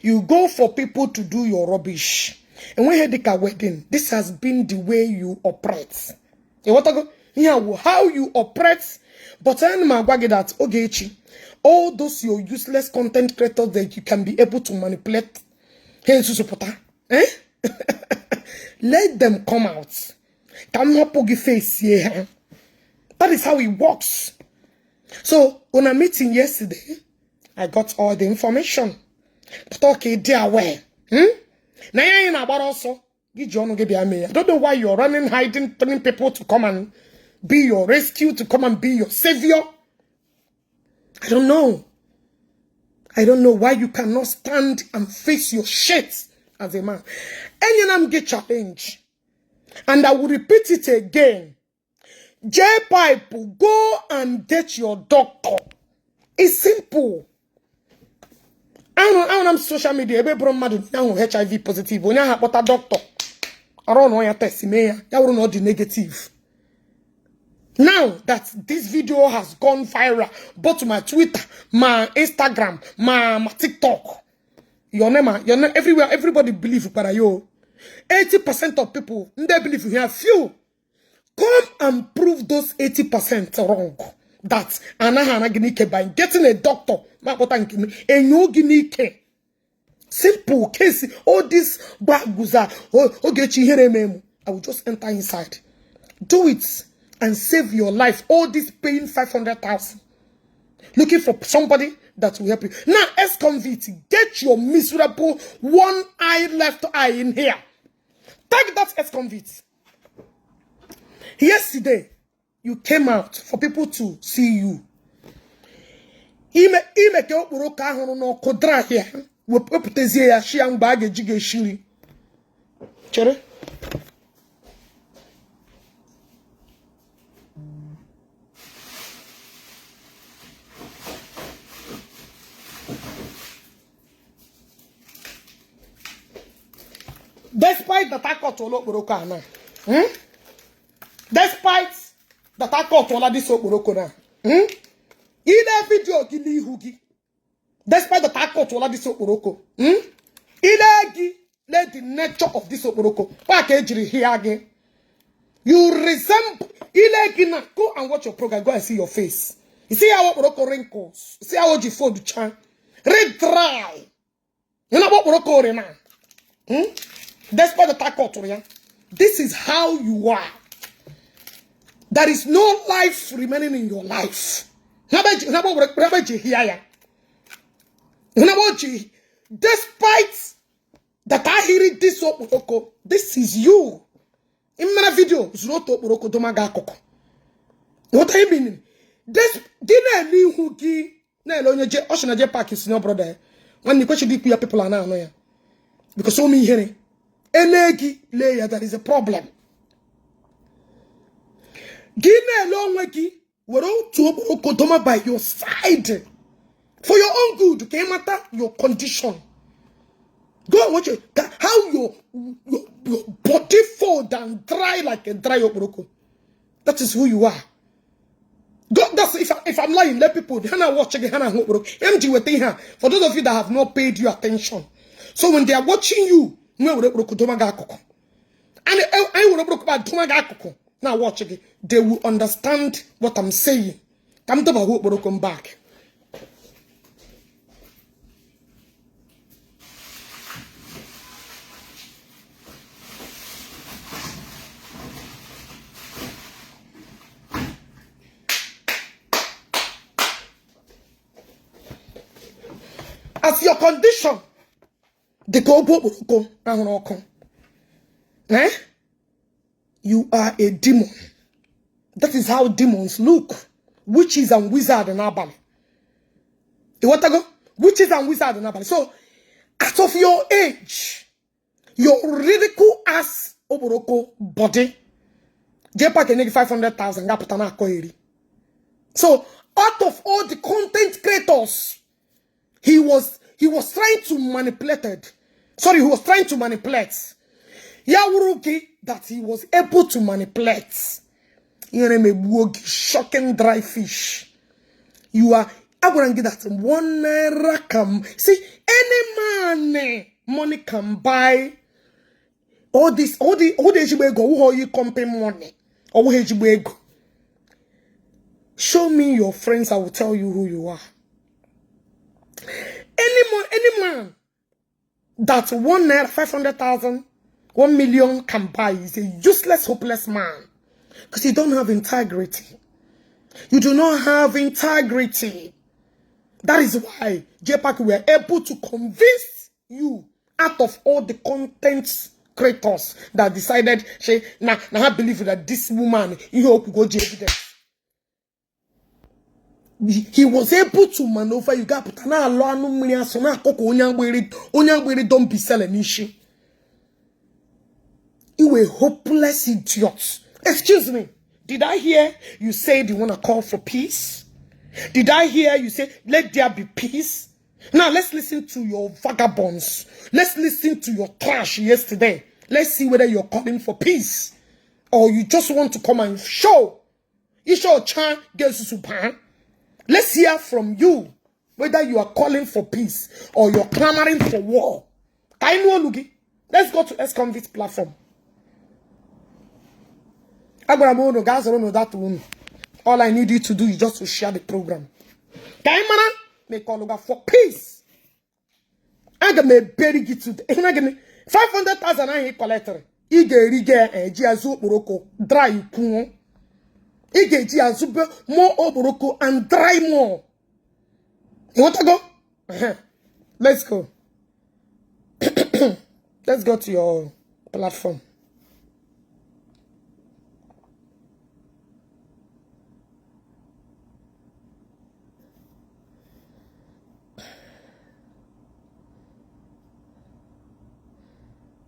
You go for people to do your rubbish. Enweghị dịka wedding. This has been the way you operate. Ịghọtago? Ihe awụ how you operate. But ana m agwa gị that Ogechi, all those your useless content creators that you can be able to manipulate, ha nsusu pụta. Eh? Let them come out. Ka m hapụ gị face ha. That is how it works. So, on a meeting yesterday, I got all the information. But okay, dear, where? Hmm? Na ya anyị na-agbara ọsọ gị ji ọnụ gị bịa mee ya. I don't know why you're running, hiding, telling people to come and be your rescue, to come and be your savior. I don't know. I don't know why you cannot stand and face your shit as a man. Enyena m gị challenge. And I will repeat it again. J Pipe, go and get your doctor. It's simple. Ahụra m social media ebe bụrụ mmadụ ahụ HIV positive, onye ahụ akpọta dọkịta arụ na ya test mee ya, ya wụrụ na ọ dị negative. Now that this video has gone viral, both my Twitter, my Instagram, my TikTok, your name everywhere, everybody believe para yo. 80% of people they believe here. Few come and prove those 80% wrong. That anaghị ana gị n'ike by getting a doctor. Ma kpọta nke m enyo gị n'ike. Simple case. All this gbaguza Ogechi ihere eme m. I will just enter inside. Do it and save your life. All this paying 500,000. Looking for somebody that will help you. Now, ex-convict, get your miserable one eye left eye in here. Take that ex-convict. Yesterday, you came out for people to see you. Ime ka okporoko ahụrụ n'ọkụ dry ya, wepụtazie ya shi ya mgbe a ga-eji gị eshiri. Chere. Despite that akọtụọla okporoko a na. Despite that akọtụọla this okporoko na. Ile video gị n'ihu gị. Despite that akọtụọla this okporoko. Ile gị let the nature of this okporoko. Kwa ka ejiri hịa gị. You resemble ile gị na go and watch your program, go and see your face. You see how okporoko wrinkles. You see how ji fold chan. Red dry. You know okporoko re na. Despite the akọtụrụ ya. This is how you are. There is no life remaining in your life. Despite that ahiri this okporoko, this is you. In my video, zuru otu okporoko doma gị akụkụ. What I mean? This gị na-ele ihu gị na-ele onye je ọ sị na je park senior brother. Nwanne kwesịrị ikwu ya people a na-anụ ya. Because so many ihere. Ele gị lee ya, there is a problem. Gị na-ele onwe gị were otu okporoko doma by your side for your own good. Ka ị mata your condition. Go and watch it. How your body fold and dry like a dry okporoko. That is who you are. Go, that's if I'm lying, let people hana watch again. Hana okporoko. MG wete here. For those of you that have not paid you attention. So when they are watching you, and I will now watch again. They will understand what I'm saying. Come to my back. As your condition, the you are a demon. That is how demons look. Witches and wizards in Abali. You want to go? Witches and wizards in Abali. So, out of your age, your ridicule ass oboroko body, JPAC can make 500,000. So, out of all the content creators, he was trying to manipulate it. Sorry, he was trying to manipulate. Yawuruki that he was able to manipulate. Shocking dry fish. You are I wouldn't get that ₦1 can see any man money can buy all this, all the ejigbo who you company money or who ejigbo. Show me your friends, I will tell you who you are. Any man that ₦1, 500,000, 1 million can buy is a useless, hopeless man. Because you don't have integrity. You do not have integrity. That is why JPAC were able to convince you out of all the content creators that decided, she now I believe that this woman, he hope go evidence. He was able to maneuver. You got put na alọ anụ mmiri asọ na akụkọ onye agbere don't be selling ishi. You were hopeless idiots. Excuse me. Did I hear you say you want to call for peace? Did I hear you say let there be peace? Now let's listen to your vagabonds. Let's listen to your trash yesterday. Let's see whether you're calling for peace or you just want to come and show. Isho cha gesusu. Let's hear from you whether you are calling for peace or you're clamoring for war. I know Lugi. Let's go to ex-convict platform. Agwara m unu gaa zụrụ unu data unu. All I need you to do is just to share the program. Ka anyị mara ma ị kọlụga for peace. Aga m eberi gị today. Ịhụna gịnị? 500,000 ahụ ị kọletịrị. Ị ga-eri gị eji azụ okporoko dry kwuo. Ị ga-eji ya zube more okporoko and dry more. Ịghọtago? Let's go. Let's go to your platform.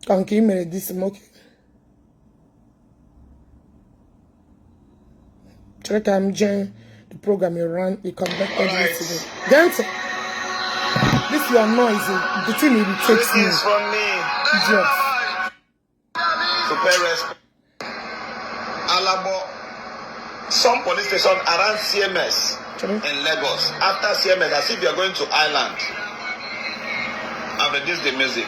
Ka nke ị mere this okay. Chere ka m jee the program you ran, you conducted All right. yesterday. Gee ntị. This your noise, the thing irritates me. Greetings from me Idiot. to pay respect. Alabo, some police station around CMS Chere. in Lagos. After CMS, as if you're going to Island. I've reduced the music.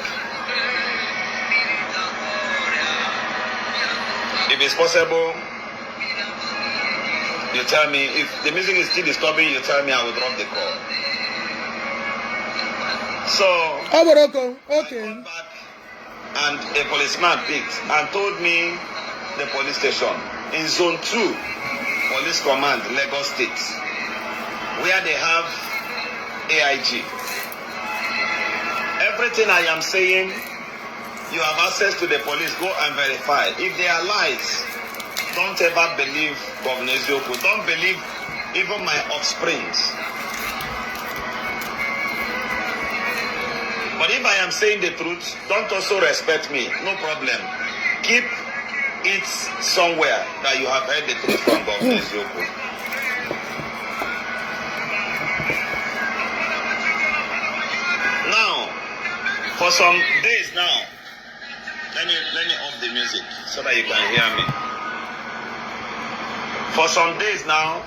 If it's possible, you tell me. If the music is still disturbing, you tell me, I will drop the call. So, Okporoko, okay. I got back and a policeman picked and told me the police station in Zone 2, Police Command, Lagos State, where they have AIG. Everything I am saying, you have access to the police. Go and verify. If they are lies, don't ever believe Governor Eziokwu. Don't believe even my offsprings. But if I am saying the truth, don't also respect me. No problem. Keep it somewhere that you have heard the truth from Governor Eziokwu. Now, for some days now, let me off the music so that you can hear me. For some days now,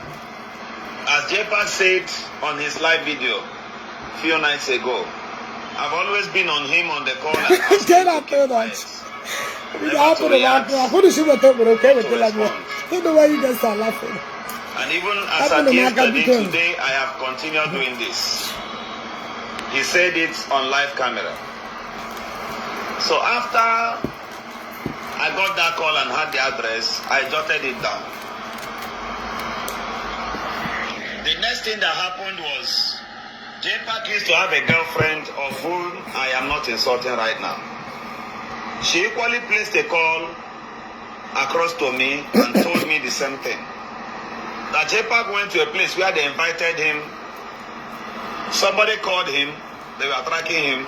as JPAC said on his live video a few nights ago, I've always been on him on the call and asking Get to up keep there, quiet. We Never happen to to laugh. react, Who does she want to okay with to the respond. Don't know why you guys are laughing. And even as Happen at to Maka yesterday, Biko. today, I have continued doing this. He said it on live camera. So after I got that call and had the address, I jotted it down. The next thing that happened was JPAC used to have a girlfriend of whom I am not insulting right now. She equally placed a call across to me and told me the same thing. That JPAC went to a place where they invited him. Somebody called him, they were tracking him,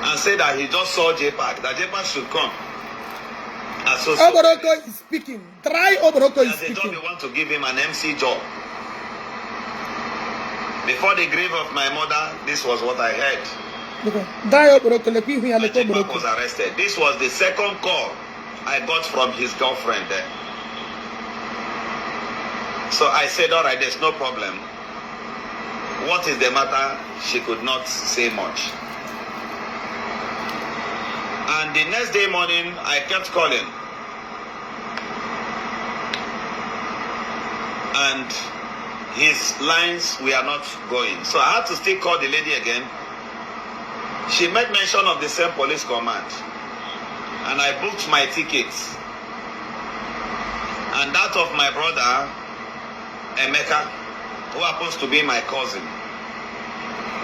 and said that he just saw JPAC, that JPAC should come. And so Oboroko is speaking. Dry Oboroko is There's a job speaking. they want to give him, an MC job. Before the grave of my mother, this was what I heard. Okay. Dry Oboroko, lekwa ihu ya, lekwa JPAC Oboroko. was arrested. This was the second call I got from his girlfriend there. So I said, all right, there's no problem. What is the matter? She could not say much. And the next day morning, I kept calling. And his lines were not going. So I had to still call the lady again. She made mention of the same police command. And I booked my tickets. And that of my brother, Emeka, who happens to be my cousin.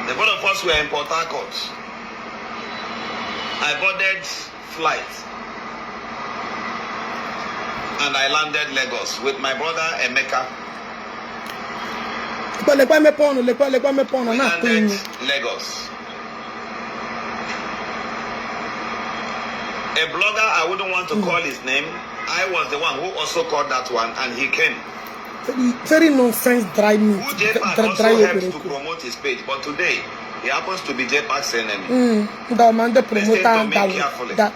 The both of us were in Port Harcourt. I boarded flight and I landed Lagos with my brother Emeka. Lekwa mepe ọnụ, lekwa lekwa mepe ọnụ We na-atụ landed inyu. Lagos. A blogger, I wouldn't want to call his name. I was the one who also called that one, and he came. Very, very nonsense dry meat. Who JPAC Dry, also dry helps to okporoko. Promote his page, but today he happens to be JPAC's enemy. Ndị ọma, ndị Listen promoter to me that carefully. that.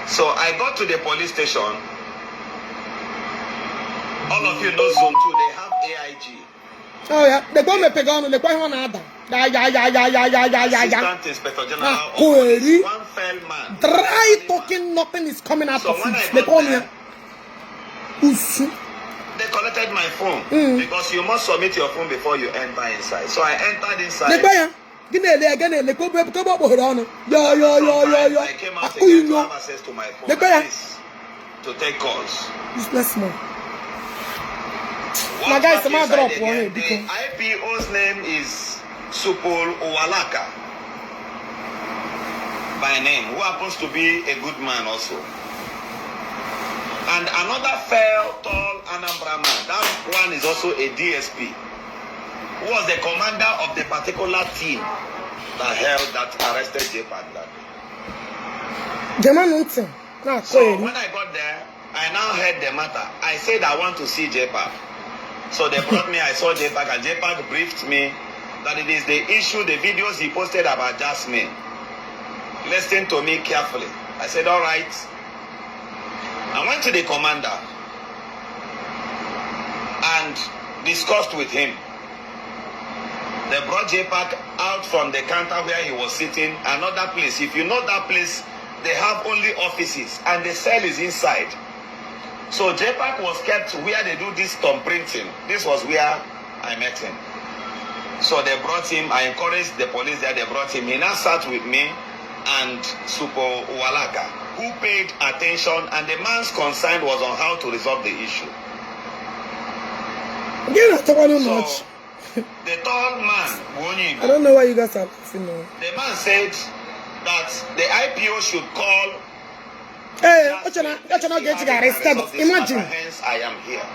So I got to the police station. All of you know Zone 2, they have AIG. Oh ya, lekwa o mepega ọnụ, lekwa ihe ọ na-ada. Ya ya ya ya ya ya ya ya ya. Assistant Inspector General Ah, of Police, Koeri. one fell man. Dry talking, nothing is coming out So of when I it. got Lekwa ọnụ ya. there, Usu. they collected my phone because you must submit your phone before you enter inside. So I entered inside. Lekwa ya. Gị na-ele ya, gị na-ele ka obe ka ebe ọ kpọghere ọnụ. Ya ya ya ya ya. I came out Akụ again to inyo. have access to my phone, Lekwa ya. at least to take calls. Useless man. Walked Na guys, back ma inside drop again. one here, The biko. IPO's name is Supol Owalaka by name, who happens to be a good man also. And another fair, tall Anambra man, that one is also a DSP, who was the commander of the particular team that held that arrested JPAC that day. Gemanụ ntị na-akọ So eri. when I got there, I now heard the matter. I said I want to see JPAC. So they brought me, I saw JPAC, and JPAC briefed me that it is the issue, the videos he posted about Jasmine. Listen to me carefully. I said, "All right." I went to the commander and discussed with him. They brought JPAC out from the counter where he was sitting, another place. If you know that place, they have only offices and the cell is inside. So JPAC was kept where they do this thumb printing. This was where I met him. So they brought him. I encouraged the police there. They brought him. He now sat with me and Supo Walaka, who paid attention, and the man's concern was on how to resolve the issue. Gị na-atọkwanụ n'ọchị. So the tall man, I Wonyi, don't know why you guys are laughing now. The man said that the IPO should call Ee, ọ chere na ọ ga-eji ga arrested. Imagine. Hence, I am here.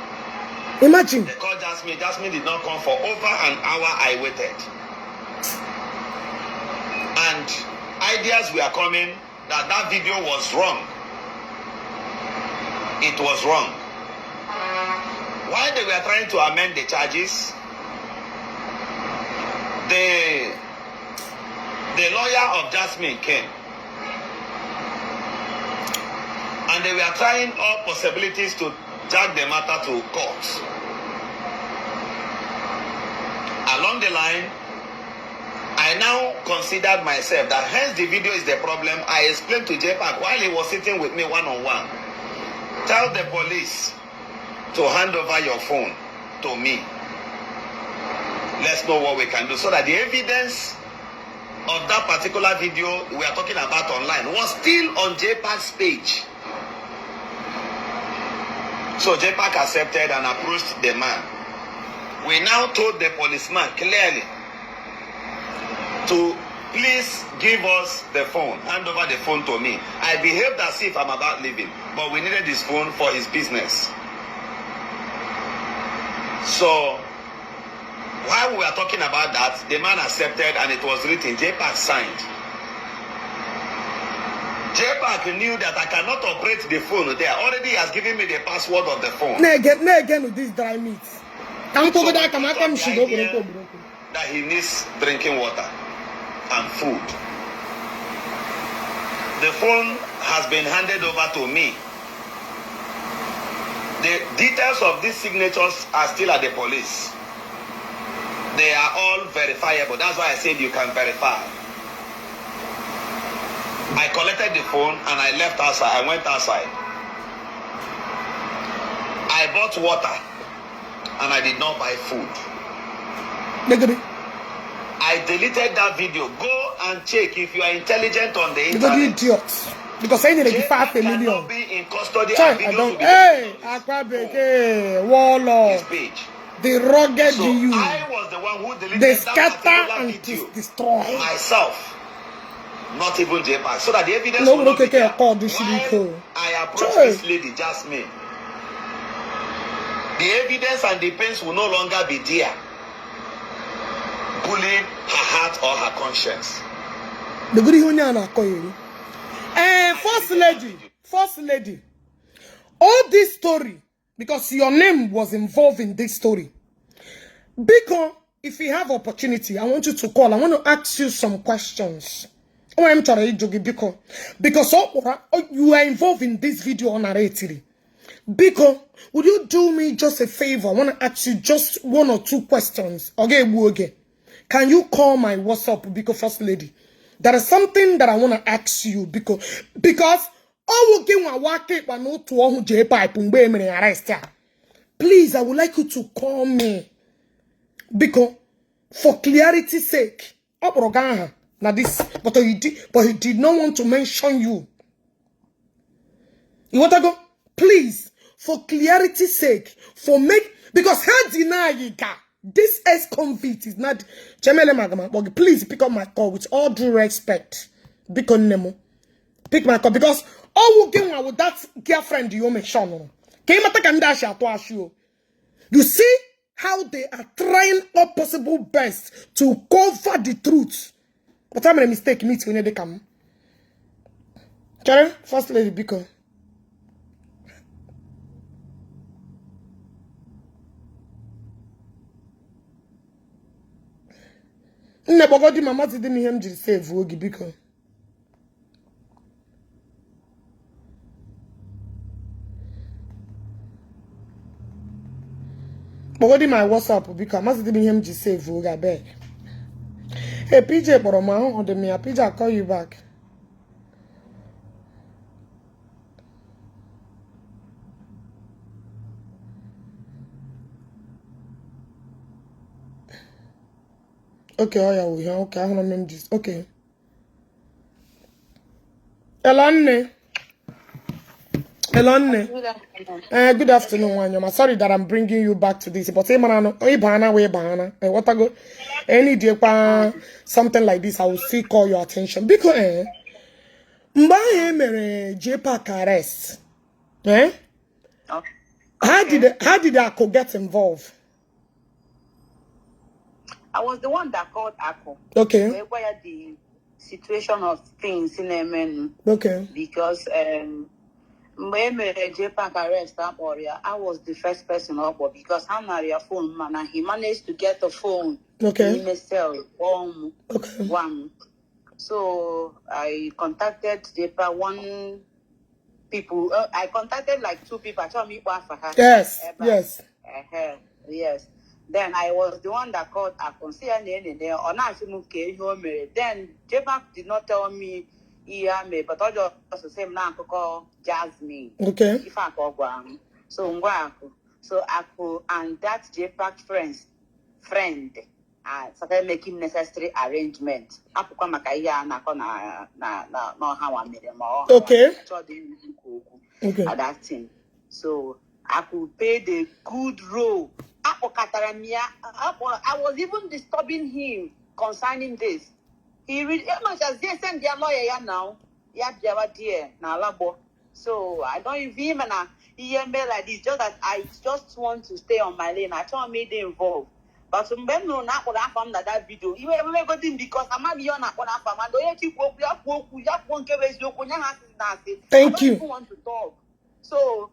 Imagine. They called Jasmine. Jasmine did not come for over an hour. I waited. And ideas were coming that that video was wrong. It was wrong. While they were trying to amend the charges, the lawyer of Jasmine came. And they were trying all possibilities to drag the matter to court. Along the line, I now considered myself that hence the video is the problem. I explained to JPAC while he was sitting with me one on one. "Tell the police to hand over your phone to me. Let's know what we can do," so that the evidence of that particular video we are talking about online was still on JPAC's page. So JPAC accepted and approached the man. We now told the policeman clearly to please give us the phone, hand over the phone to me. I behaved as if I'm about leaving, but we needed his phone for his business. So while we were talking about that, the man accepted and it was written, JPAC signed. JPAC knew that I cannot operate the phone there. Already he has given me the password of the phone. Na-ege na-egenu this dry meat. Ka m kpogodo aka m aka m shiri okporoko okporoko. That he needs drinking water and food. The phone has been handed over to me. The details of these signatures are still at the police. They are all verifiable. That's why I said you can verify. I collected the phone and I left outside. I went outside. I bought water and I did not buy food. Legodi. I deleted that video. Go and check if you are intelligent on the Legodi internet. Idiot. Because I nyere gị 5 Cannot million. be in custody Chai, and I videos don't. will be Hey, deleted on his akwa phone, bekee, warlord, his page. The rugged So you. I was the one who deleted They that scatter particular and video destroy. myself, not even JPAC, so that the evidence No, will not be okay, there. call this While shit. I approached Chai. this lady, Jasmine, the evidence and the pains will no longer be there, bullying her heart or her conscience. Legodi ihe onye a na-akọ eri. Eh, first lady, first lady. All this story Because your name was involved in this story. Biko, if you have opportunity, I want you to call. I want to ask you some questions. O nwere m chọrọ ịjụ gị biko. Because ọ kpọrọ you are involved in this video ọ narratiri. Biko, would you do me just a favor? I want to ask you just one or two questions. Ọ ga-egbu oge. Can you call my WhatsApp, Biko First Lady? There is something that I want to ask you, Biko. Because ọwụ gị nwa aka ịkpa n'otu ọhụ JPAC mgbe e mere arrest ya. Please, I would like you to call me. Biko, for clarity's sake, ọ kpọrọ gị aha na this, but he did not want to mention you. You want to go? Please, for clarity's sake, for make because ha deny ka this ex-convict is not Chemele Magama. Please pick up my call with all due respect. Biko nne m. Pick my call because all gị nwa with that girlfriend you mention. Ka ị mata ka ndị ashị atụ ashị o. You see how they are trying all possible best to cover the truth. But I made a mistake meet onye dịka m. Chere, First Lady, biko. Nne kpọgodi mama dị m ihe m jiri save oge biko. Kpọgodi my WhatsApp biko amasịdị m ihe m ji save oge abeg. Hey, PJ kpọrọ m ahụ dị m ya. PJ, I call you back. Okay, ọ ya wụ ihe. Okay, ahụrụ m m ji. Okay. Hello, nne. Hello, nne. Good afternoon, nwanyị ọma. Sorry that I'm bringing you back to this, but ị mara na ịbana wee bana. Ịghọtago? Any day kwa something like this, I will still call your attention. Biko, mgbe ahụ e mere JPAC arrest, how did Ako get involved? I was the one that called Ako. Wee gwa ya the situation of things na-emenụ. Because mgbe e mere JPAC arrest a kpọrọ ya, I was the first person ọ kpọ because ha nara ya phone mana he managed to get the phone n'ime cell kpọọ m gwa m. So I contacted JPAC one people. I contacted like two people. Achọrọ m ịkpọ afa ha ebe a. Ehe, yes. Then I was the one that called Akon. Si ya na enene ọ na-asị m ka ihe o mere. Then JPAC did not tell me ihe a mere, but ọ just sị m na akụkọ Jasmine. Ife a ka ọ gwara m. So ngwa Akụ. So Akụ and that JPAC friend started making necessary arrangement. Apụkwa maka ihe a na-akọ na n'ọha nwa mere ma ọ chọọ dị ikwu okwu at that thing. So I could play the good role. Akpọkọtara m ya. I was even disturbing him concerning this. He really, much as they send their lawyer ya now, ya bịawa there na Alagbo. So I don't even na ihe mee like this, just that I just want to stay on my lane. Achọghị m ịdị involved. But mgbe m nụrụ na akpọrọ afa m na that video, iwe emegodi m because ama m ihe ọ na-akpọ n'afa m and onye chi kwuo okwu ya kwuo okwu ya kwuo nke bụ eziokwu nye ha asị na asị. I Thank don't you. even want to talk. So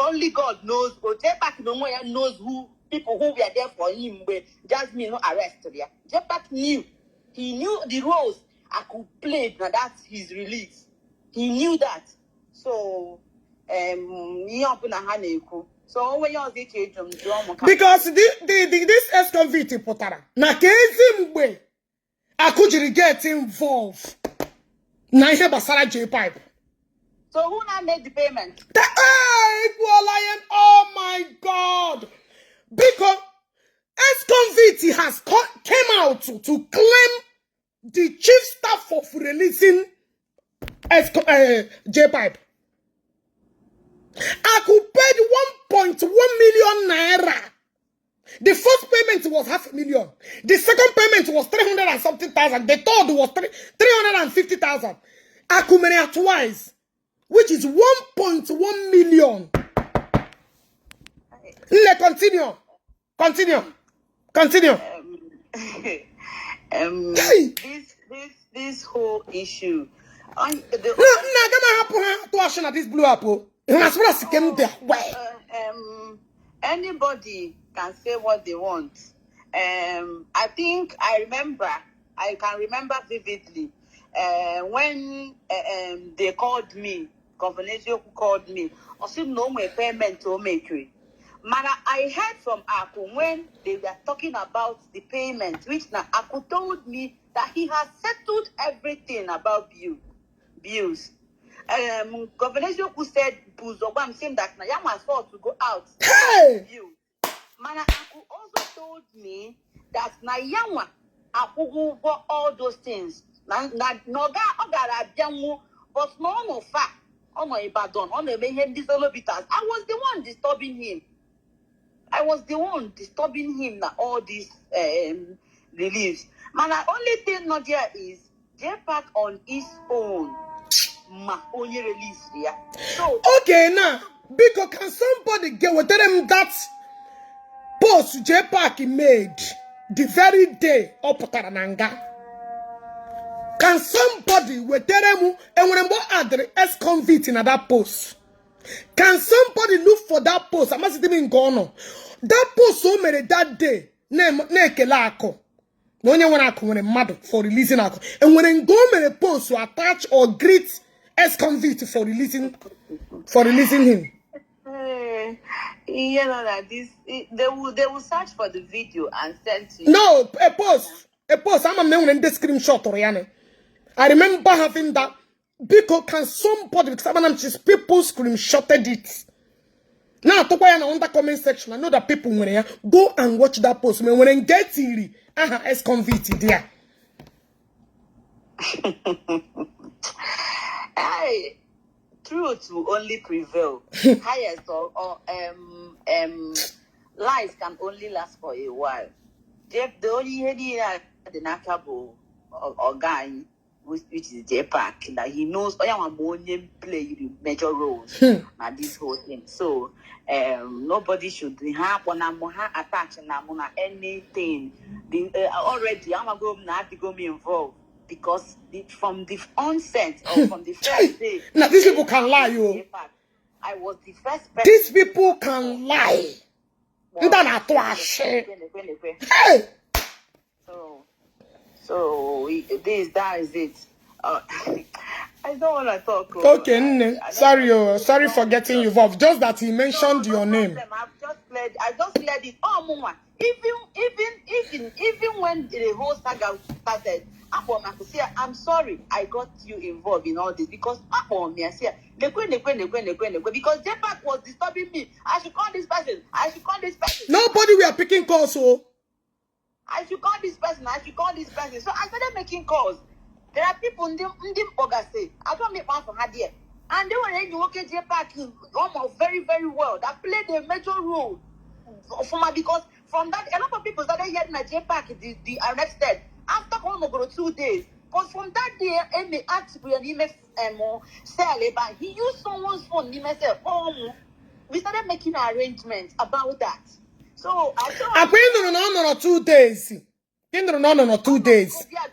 only God knows. JPAC n'onwe ya knows who people who were there for him mgbe Jasmine arrested ya. JPAC knew. He knew the roles I could play na that's his release. He knew that. So ihe ọbụla ha na-ekwu. So o nweghị ọzọ iche ịjụ m jụọ m ka Because this ex-convict pụtara na ka ezi mgbe Akụ jiri get involved na ihe gbasara JPAC. So who now made the payment? Hey, ekwuola ya. Oh my God. Because ex-convict has came out to claim the chief staff of releasing JPAC. Aku paid 1.1 million naira. The first payment was 500,000. The second payment was 300 and something thousand. The third was 350,000. Aku mere twice, which is 1.1 million. Nne, continue. Continue. Continue. Hey! This whole issue. No, nna, aga m ahapụ ha tụọ ashị na this blue app. Oh. As far as came there, where? Anybody can say what they want. I think I remember, I can remember vividly when they called me, Governor Eziokwu called me, ọ sị m na o nwere payment o mekiri. Mana I heard from Aku when they were talking about the payment, which now Aku told me that he has settled everything about bills. Governor Eziokwu said, Buzobam saying that na ya sought to go out. Hey! Bills. Mana Aku also told me that na yanwa akwụghị ụgwọ all those things. Na ọ gara abịanwu, but na ọ nọ fa, ọ nọ Ibadan, ọ na-eme ihe ndị solo bitters. I was the one disturbing him. I was the one disturbing him na all these reliefs. Mana only thing not there is JPAC on his own ma onye release ya. So Okay, now, because can somebody get wetara m that post JPAC made the very day ọ pụtara na nga? Can somebody wetere m enwere mgbe ọ adịrị ex-convict na that post? Can somebody look for that post? Amasịdị m nke ọ nọ. That post o mere that day na-ekele Akụ na onye nwere akụ nwere mmadụ for releasing Akụ. Enwere nke o mere post to attach or greet ex-convict for releasing him. You know that this they will search for the video and send to you. No, a post. A post. I'm a man when the screenshot or yana. I remember having that. Because can somebody, because I'm just people screenshotted it. Now, talk na under comment section. I know that people when they go and watch that post. When they get it, aha, ex-convict there. Hey, truth will only prevail. Highest or lies can only last for a while. The only ihe niile a dị n'aka bụ ọga anyị, which is JPAC, that he knows onye nwa bụ onye play major roles na this whole thing. So nobody should ha akpọ na mụ ha attach na mụ na anything. Already amago m na adịgo m involved because from the onset or from the first day. Now these people can lie, yo. JPAC, I was the first person. These people can lie. Ndị a na-atụ ashị. Hey! So this, that is it. I don't want to talk. Oh. Okay, nne. I don't Sorry, wanna oh, sorry for getting involved. Just that he mentioned No, your no name. problem. I just led it. Oh, mụnwa. Even when the whole saga started, akpọ m akụ sị ya, "I'm sorry I got you involved in all this," because akpọ m ya sị ya, lekwe, lekwe, lekwe, lekwe, lekwe, because JPAC was disturbing me. I should call this person. I should call this person. Nobody we are picking calls, oh. I should call this person. I should call this person. So I started making calls. There are people ndị mkpọgasị. I don't make one for her there. And they were enyi nwoke JPAC almost very, very well that played a major role for my, because from that a lot of people started hearing that JPAC the arrested after go 2 days. But from that day, Eme asked me and cell ebe he used someone's phone n'ime cell. We started making arrangements about that. So I saw Akwa ị nụrụ na ọ nọrọ 2 days. Ị nụrụ na ọ nọrọ 2 days. Yeah,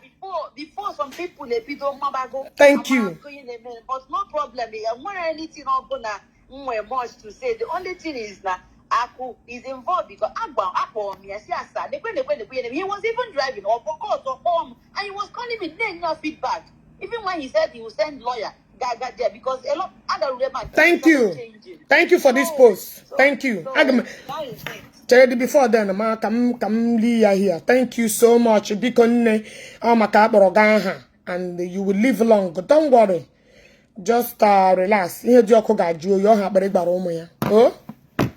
before some people ebido mmabago. Thank you. Amago ihe na-eme, but no problem. Enwere anything ọbụla m nwere much to say. The only thing is na Aku is involved because agba akpọrọ m ya si asa lekwe, lekwe, lekwe ihe na-eme. He was even driving or ọkọ kpọọ m and he was calling me na-enye ya feedback. Even when he said he will send lawyer gaga there because a lot other man Thank you. changing. Thank you for this post. Thank you. So, Aga m that is it. Chere before then ma ka m lie ya here. Thank you so much. Biko nne, ọ maka akpọrọ gị aha and you will live long. Don't worry. Just relax. Ihe dị ọkụ ga-ajụ oyi ọha akpịrị gbara ụmụ ya. Oh?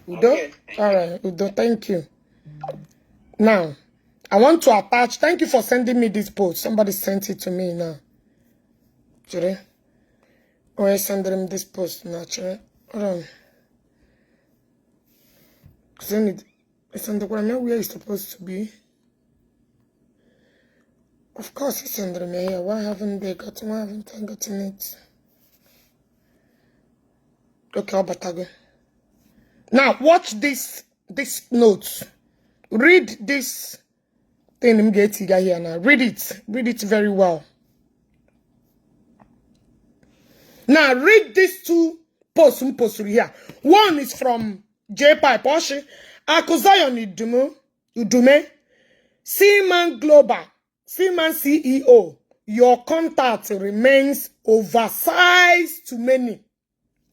Udo? Okay. All right, Udo, thank you. Now, I want to attach. Thank you for sending me this post. Somebody sent it to me now. Chere. Oh, I sent them this post now. Chere. Hold on. Send it. It's on the ground where it's supposed to be. Of course, it's under me here. Why haven't they gotten? Why haven't I gotten it? Okay, Obatago. Now, watch this note. Read this thing I'm getting here now. Read it. Read it very well. Now, read these two Post m posturu here. One is from J Pipe. Oshi Aku Zion Idumu Udume Seaman Global Seaman CEO. Your contact remains oversized to many.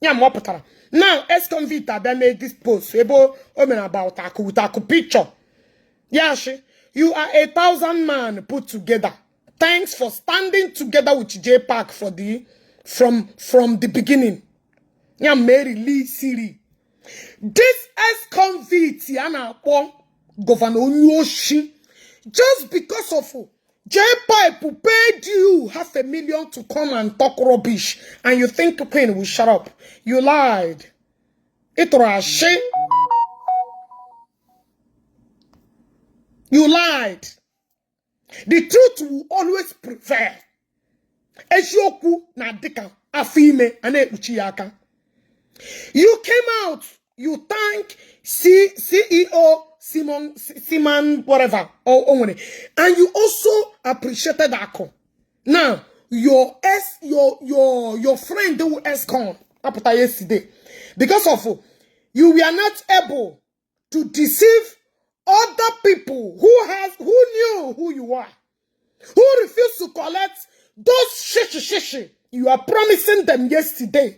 Ya ma ọ pụtara. Now ex-convict abịa mee this post ebe o mere about Aku with Aku picture. Yashi, you are a thousand man put together. Thanks for standing together with J Park for the from the beginning. Ya Mary Lee Siri. This ex-convict ya na-akpọ Governor Onyoshi, just because of J Pipe paid you 500,000 to come and talk rubbish, and you think Queen will shut up. You lied. It was You lied. The truth will always prevail. Eziokwu na dịka afọ ime a na-ekpuchi ya aka. You came out, you thank CEO Simon, Simon, whatever, or Onwere, and you also appreciated Ako. Now, your S, your friend who S-con apụta yesterday, because of you were not able to deceive other people who knew who you are, who refused to collect those shishi shishi you are promising them yesterday.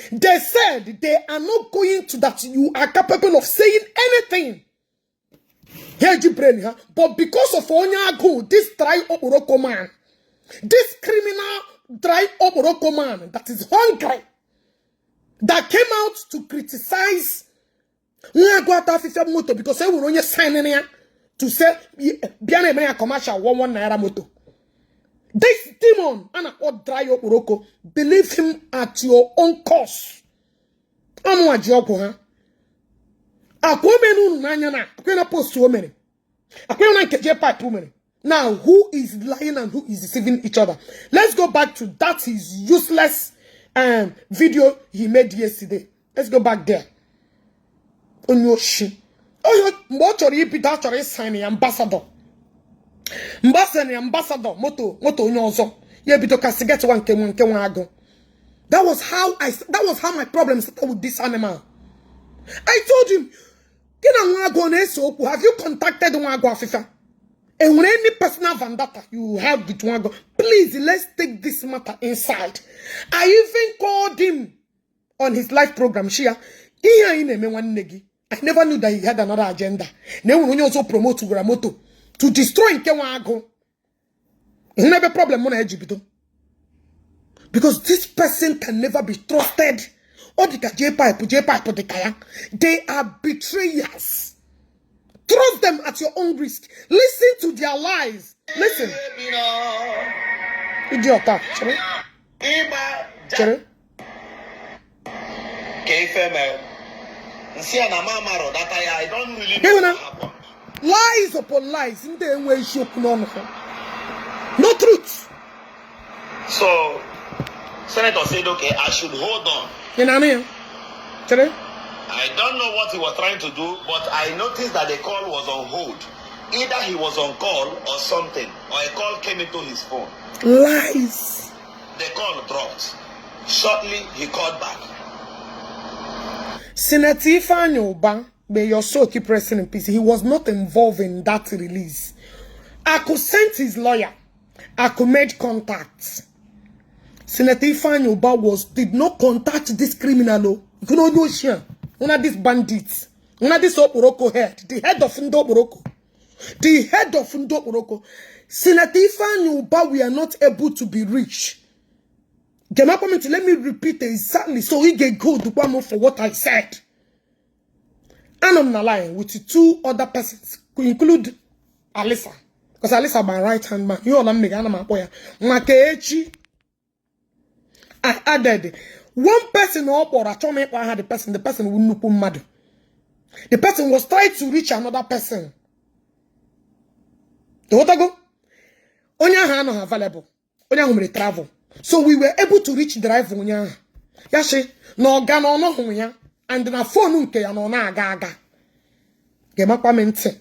They said they are not going to that you are capable of saying anything. Here you brain, huh? But because of Onyago, this dry Oporoko man, this criminal dry Oporoko man that is hungry, that came out to criticize Nwago ata afịfịa moto because e nwere onye sign ya to say bịa na-eme ya commercial 1 naira moto. This demon a na-akpọ dry okporoko, believe him at your own cost. Ọmụnwa ji ọgwụ ha. Akwa omere unu n'anya na akwa na post o mere. Akwa na nke J Pipe mere. Now, who is lying and who is deceiving each other? Let's go back to that his useless video he made yesterday. Let's go back there. Onye oshi. Onye mgbe ọ chọrọ ibido a chọrọ ịsign ya ambassador. Mgbe ọ sịrị ya ambassador moto moto onye ọzọ ya ebido castigatewa nke nwa agụ. That was how my problem started with this animal. I told him, gị na nwa agụ ọ na-ese okwu, have you contacted nwa agụ afịfịa? Enwere any personal vendetta you have with nwa agụ? Please, let's take this matter inside. I even called him on his live program. Shia, ihe anyị na-eme nwanne gị. I never knew that he had another agenda. Na enwere onye ọzọ promote gwara moto to destroy nke nwa agụ. Ịhụ n'ebe problem mụ na eji bido. Because this person can never be trusted. Ọ dị ka J Pipe, J Pipe dị ka ya. They are betrayers. Trust them at your own risk. Listen to their lies. Listen. Idiot a, chere. Chere. Ka ife mere nsị a na mama data ya, I don't really Ịhụ know na what happened. Lies upon lies. Ndị enwe isiokwu n'ọnụ ha. No truth. So senator said, okay, I should hold on. Ị na-anụ ya? Chere. I don't know what he was trying to do, but I noticed that the call was on hold. Either he was on call or something, or a call came into his phone. Lies. The call dropped. Shortly, he called back. Senator Ifeanyi Uba, may your soul keep resting in peace. He was not involved in that release. Aku sent his lawyer. Aku made contacts. Senator Ifeanyi Uba did not contact this criminal. Oh. You know, no share. One of these bandits. One of this Oporoko head. The head of Ndo Oporoko. The head of Ndo Oporoko. Senator Ifeanyi Uba, we are not able to be rich. Let me repeat exactly so he get good for what I said. And I'm not lying with two other persons, could include Alisa. Because Alisa my right hand man. You all am mega. I added one person up or I had the person would mad. The person was trying to reach another person. The water go? Onya ha no available. Onya hụ mere travel. So we were able to reach drive onya. Ya shi na ọga na ọnụ hụ ya and na phone nke ya na ọ na-aga aga. Gemakwa m ntị.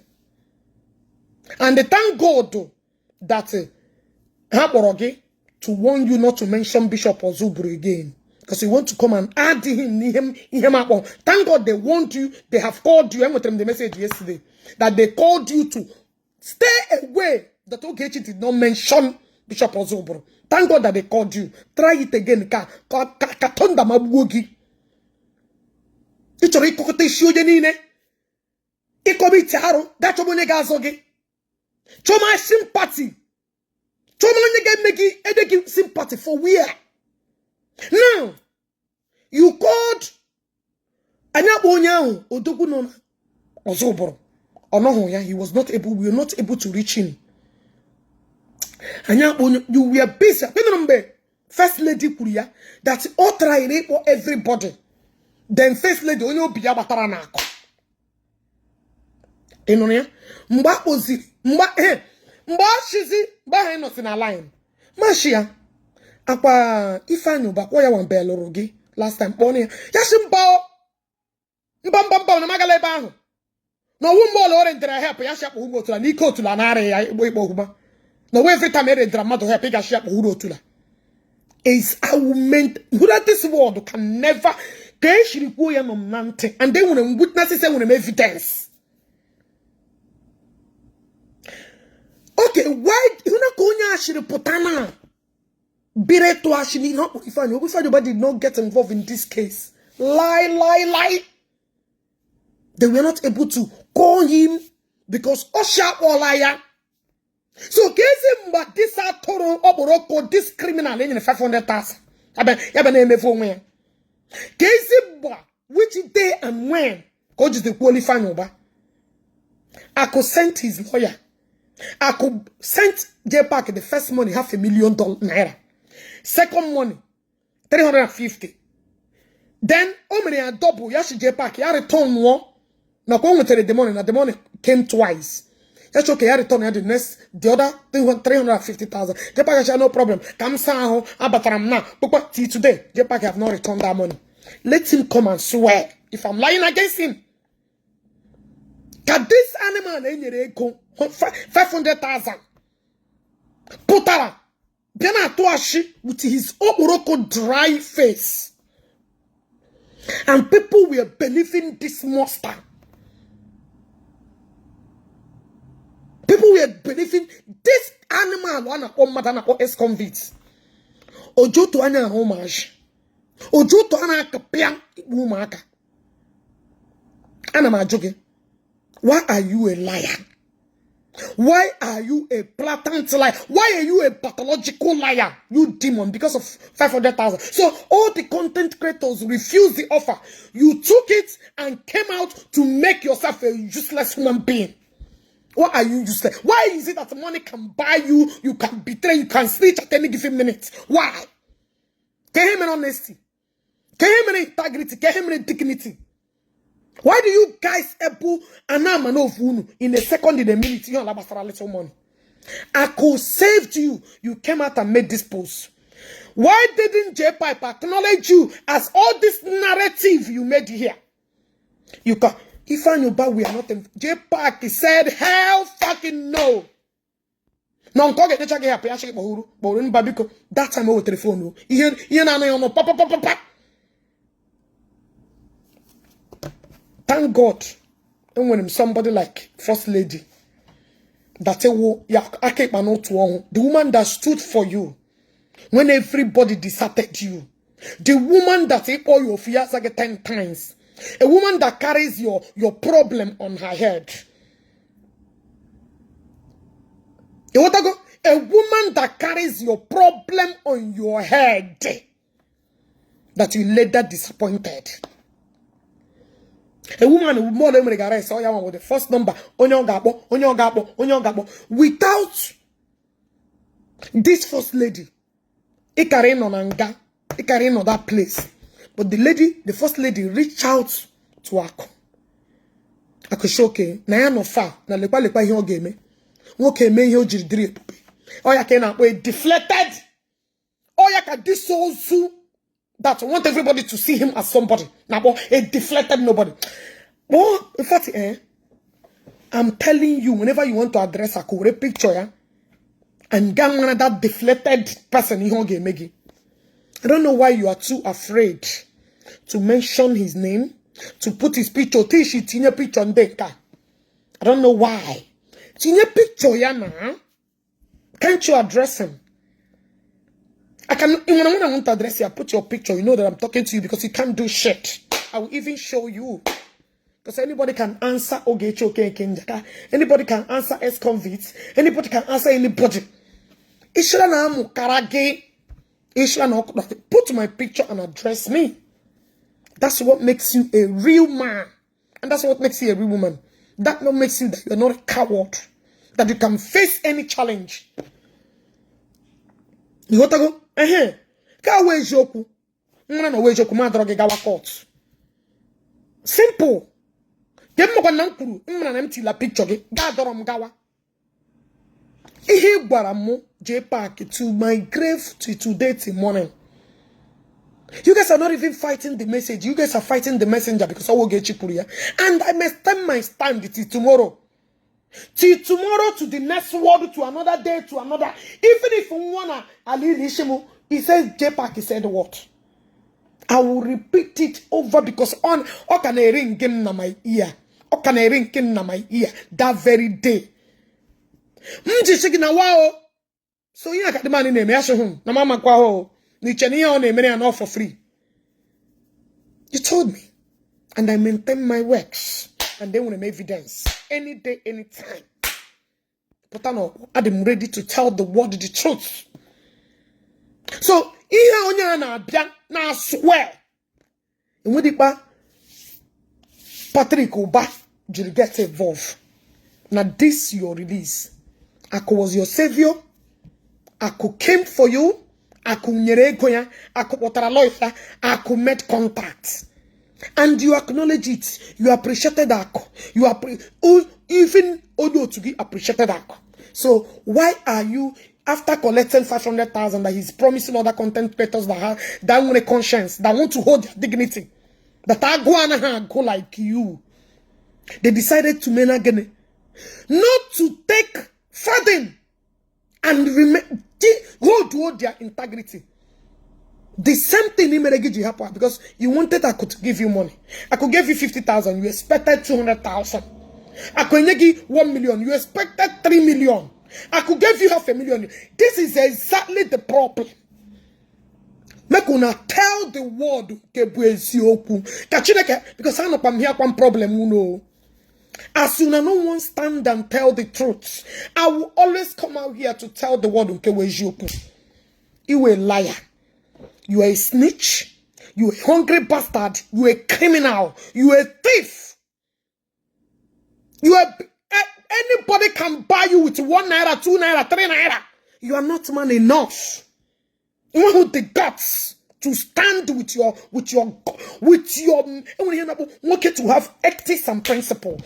And thank God that ha kpọrọ gị to warn you not to mention Bishop Ozuburu again. Because you want to come and add him, him, him up. Thank God they want you. They have called you. I went them the message yesterday that they called you to stay away. That Ogechi did not mention Bishop Ozubro. Thank God that they called you. Try it again. Ka ka ka thunder magbuo gị. Ị chọrọ ịkọkọta isi onye niile. Ịkọba ite arụ, gaa chọba onye ga-azọ gị. Chọma sympathy. Chọma onye ga-eme gị ede gị sympathy for where? Now, you called anyị akpọ onye ahụ odogwu nọ na Ozubro. Ọ nọghị ya, he was not able, we were not able to reach him. Anyị akpọ onye, you were busy. Kwenụrụ mgbe first lady kwuru ya that ọ trying ịkpọ everybody. Then first lady onye obi ya gbatara n'akụ. Ị nụrụ ya? Mgbe a kpọziri, mgbe ashizi, mgbe ahụ ị nọsi na line, mashi ya, akwa Ifeanyị Ụba kwọ ya nwambe lụrụ gị last time kpọọ ya. Ya sị mba o, mba mba mba na magala ebe ahụ. Na ọwụ mgbe ọla o rendere help ya shi akpọ uru otula n'ike otula na-arị ya ịkpọ ịkpọ okwuma. Na ọwụ every time e rendere mmadụ help ị ga-shi akpọ uru otula. Is our who that this world can never ka eshiri kwuo ya nọ m na ntị, and enwere m witnesses, enwere m evidence. Okay, why hụna ka onye ashiri pụta na biri tụ ashị n'ihe ọ kpọrọ Ifeanyị Ụba? Ifeanyị Ụba did not get involved in this case. Lie, lie, lie. They were not able to call him because Osha akpọọla ya. So ka ezi mgbe this atụrụ okporoko, this criminal enyere 500,000 ya bịa na-emefu onwe ya. Ka ezi mgbe, which day and when ka o jide kwuo Ifeanyị Ụba? Akụ sent his lawyer. Akụ sent J Park the first money, $500,000 naira. Second money, 350. Then o mere ya double, ya shi J Park ya return nwụọ nakwa o nwetara the money, na the money came twice. Ya shi okay, ya return ya the next, the other 350,000. J Park ya no problem. Ka m saa ahụ abatara m na kpụkpa till today J Park have not returned that money. Let him come and swear if I'm lying against him. Ka this animal enyere ego 500,000 pụtara bịa na-atụ ashị with his okporoko dry face. And people were believing this monster. People were believing this animal a na-akpọ mmadụ a na-akpọ ex-convict. Ojoto anya ahụ ụmụazị. Ojoto a na-akapịa ikpu ụmụaka. Ana m ajụ gị, why are you a liar? Why are you a blatant liar? Why are you a pathological liar? You demon, because of 500,000. So all the content creators refused the offer. You took it and came out to make yourself a useless human being. Why are you useless? Why is it that money can buy you, you can betray, you can snitch at any given minute? Why? Can him honesty? Can him integrity? Can him dignity? Why do you guys able anamano in a second, in a minute, you have a little money? I could saved you. You came out and made this post. Why didn't J Pipe acknowledge you as all this narrative you made here? You can. Ifeanyi Uba, we are not. J Park said, hell fucking no. No, nke ọ ga-enyecha gị hapụ ya sị gị kpọhuru kpọhuru mba biko. That time o wetere phone ihe ihe na-anaghị ọnụ pa pa pa pa pa. Thank God enwere m somebody like First Lady that ewu ya aka ịkpa n'otu ọhụụ, the woman that stood for you when everybody deserted you, the woman that ịkpọ ya ofu ya aza gị 10 times, a woman that carries your problem on her head. You want to go? A woman that carries your problem on your head that you later disappointed. A woman who more than arrest all with the first number onye ọ ga-akpọ, onye ọ ga-akpọ, onye ọ ga-akpọ. Without this First Lady, ịkara ịnọ na nga, ịkara ịnọ that place. But the lady, the First Lady reached out to Akụ. Akụ sị okay, na ya nọ fa, na lekwa lekwa ihe ọ ga-eme. Nwoke eme ihe o jiri dịrị ebube. Ọ ya ka ị na-akpọ a deflated. Ọ ya ka this ozu that want everybody to see him as somebody. Na-akpọ a deflated nobody. Well, in fact, I'm telling you, whenever you want to address Akụ, were picture ya and ga mara that deflated person ihe ọ ga-eme gị. I don't know why you are too afraid to mention his name, to put his picture. Tishi tinye picture ndị nke a. I don't know why. Tinye picture ya na. Can't you address him? I can, when I want to address you, I put your picture. You know that I'm talking to you because you can't do shit. I will even show you. Because anybody can answer Ogechi Okeke Njaka. Anybody can answer ex-convicts. Anybody can answer anybody. Ishla na amukara gị. Ishla na put my picture and address me. That's what makes you a real man. And that's what makes you a real woman. That what makes you that you're not a coward. That you can face any challenge. You got to go? Ehe. Ka wee eziokwu. Nwere na wee eziokwu ma adọrọ gị gawa court. Simple. Ke m makwa na m kwuru m mara na m tila picture gị gaa dọrọ m gawa. Ihe ị gwara m JPAC to my grave to today till morning. You guys are not even fighting the message. You guys are fighting the messenger because I will get you. And I may stand my stand till tomorrow. Till tomorrow, to the next world, to another day, to another. Even if wanna Ali Lishimu, he says JPAC, he said what? I will repeat it over because on ọ ka na-eri nke m na my ear. Ọ ka na-eri nke m na my ear that very day. M ji sị gị na wa o. So ihe a ka dị man na-eme ya sị hụ na mama kwa o. Na iche na ihe ọ na-emere ya not for free. You told me. And I maintain my works. And they want evidence. Any day, anytime. But I know I'm ready to tell the world the truth. So, ihe onye a na-abịa na swear. Enwedikpa Patrick Uba jiri get involved. Now this your release. Aku was your savior. Aku came for you. Aku nyere ego ya. Aku kpọtara lawyer ya. Aku made contact. And you acknowledge it. You appreciated Aku. You even onye otu gị appreciated Aku. So why are you, after collecting 500,000 that he's promising other content creators that have that want a conscience, that want to hold their dignity, that agụ anaghị agụ like you, they decided to make again, not to take farthing and remain hold their integrity. The same thing in gị ji hapụ because you wanted Aku to give you money. Aku gave you 50,000, you expected 200,000. Aku enye gị 1 million, you expected 3 million. Aku gave you half a million. This is exactly the problem. Make una tell the world nke bụ eziokwu. Ka Chineke, because anọkwa m here kwa problem unu. As soon as no one stand and tell the truth, I will always come out here to tell the world nke bụ eziokwu. You a liar. You are a snitch. You a hungry bastard. You a criminal. You a thief. You are anybody can buy you with 1 naira, 2 naira, 3 naira. You are not man enough. You want the guts to stand with your nwoke to have ethics and principle.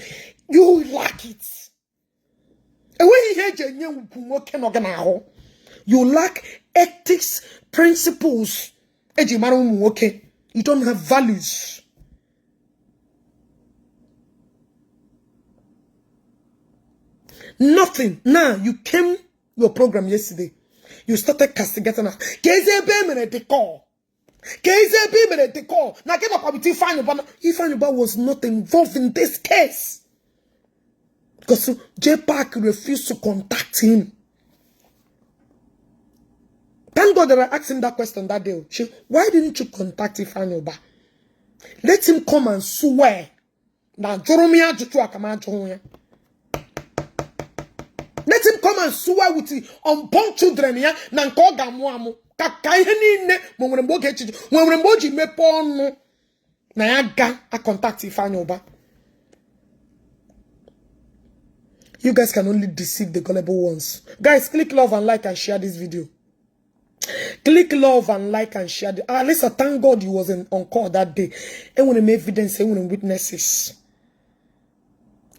You lack it. Enweghị ihe eji enye ugwu nwoke nọ gị n'ahụ. You lack ethics, principles. Eji mara ụmụ nwoke. You don't have values. Nothing. Now, you came your program yesterday. You started castigating us. Ka ezi ebe e mere the call. Ka ezi ebe e mere the call. Na gị nọkwa with Ifeanyi Uba. Ifeanyi Uba was not involved in this case. Because JPAC refused to contact him. Thank God that I asked him that question that day. She, why didn't you contact Ifeanyi Uba? Let him come and swear. Na jụrụ m ya ajụjụ a ka m ajụrụ ya. Let him come and swear with the unborn children ya na nke ọ ga-amụ amụ ka ihe niile ma nwere mgbe oge echiche nwere mgbe o ji mepee ọnụ na ya ga a contact Ifeanyi Uba. You guys can only deceive the gullible ones. Guys, click love and like and share this video. Click love and like and share. At least I thank God you wasn't on call that day. Enwere m evidence, enwere m witnesses.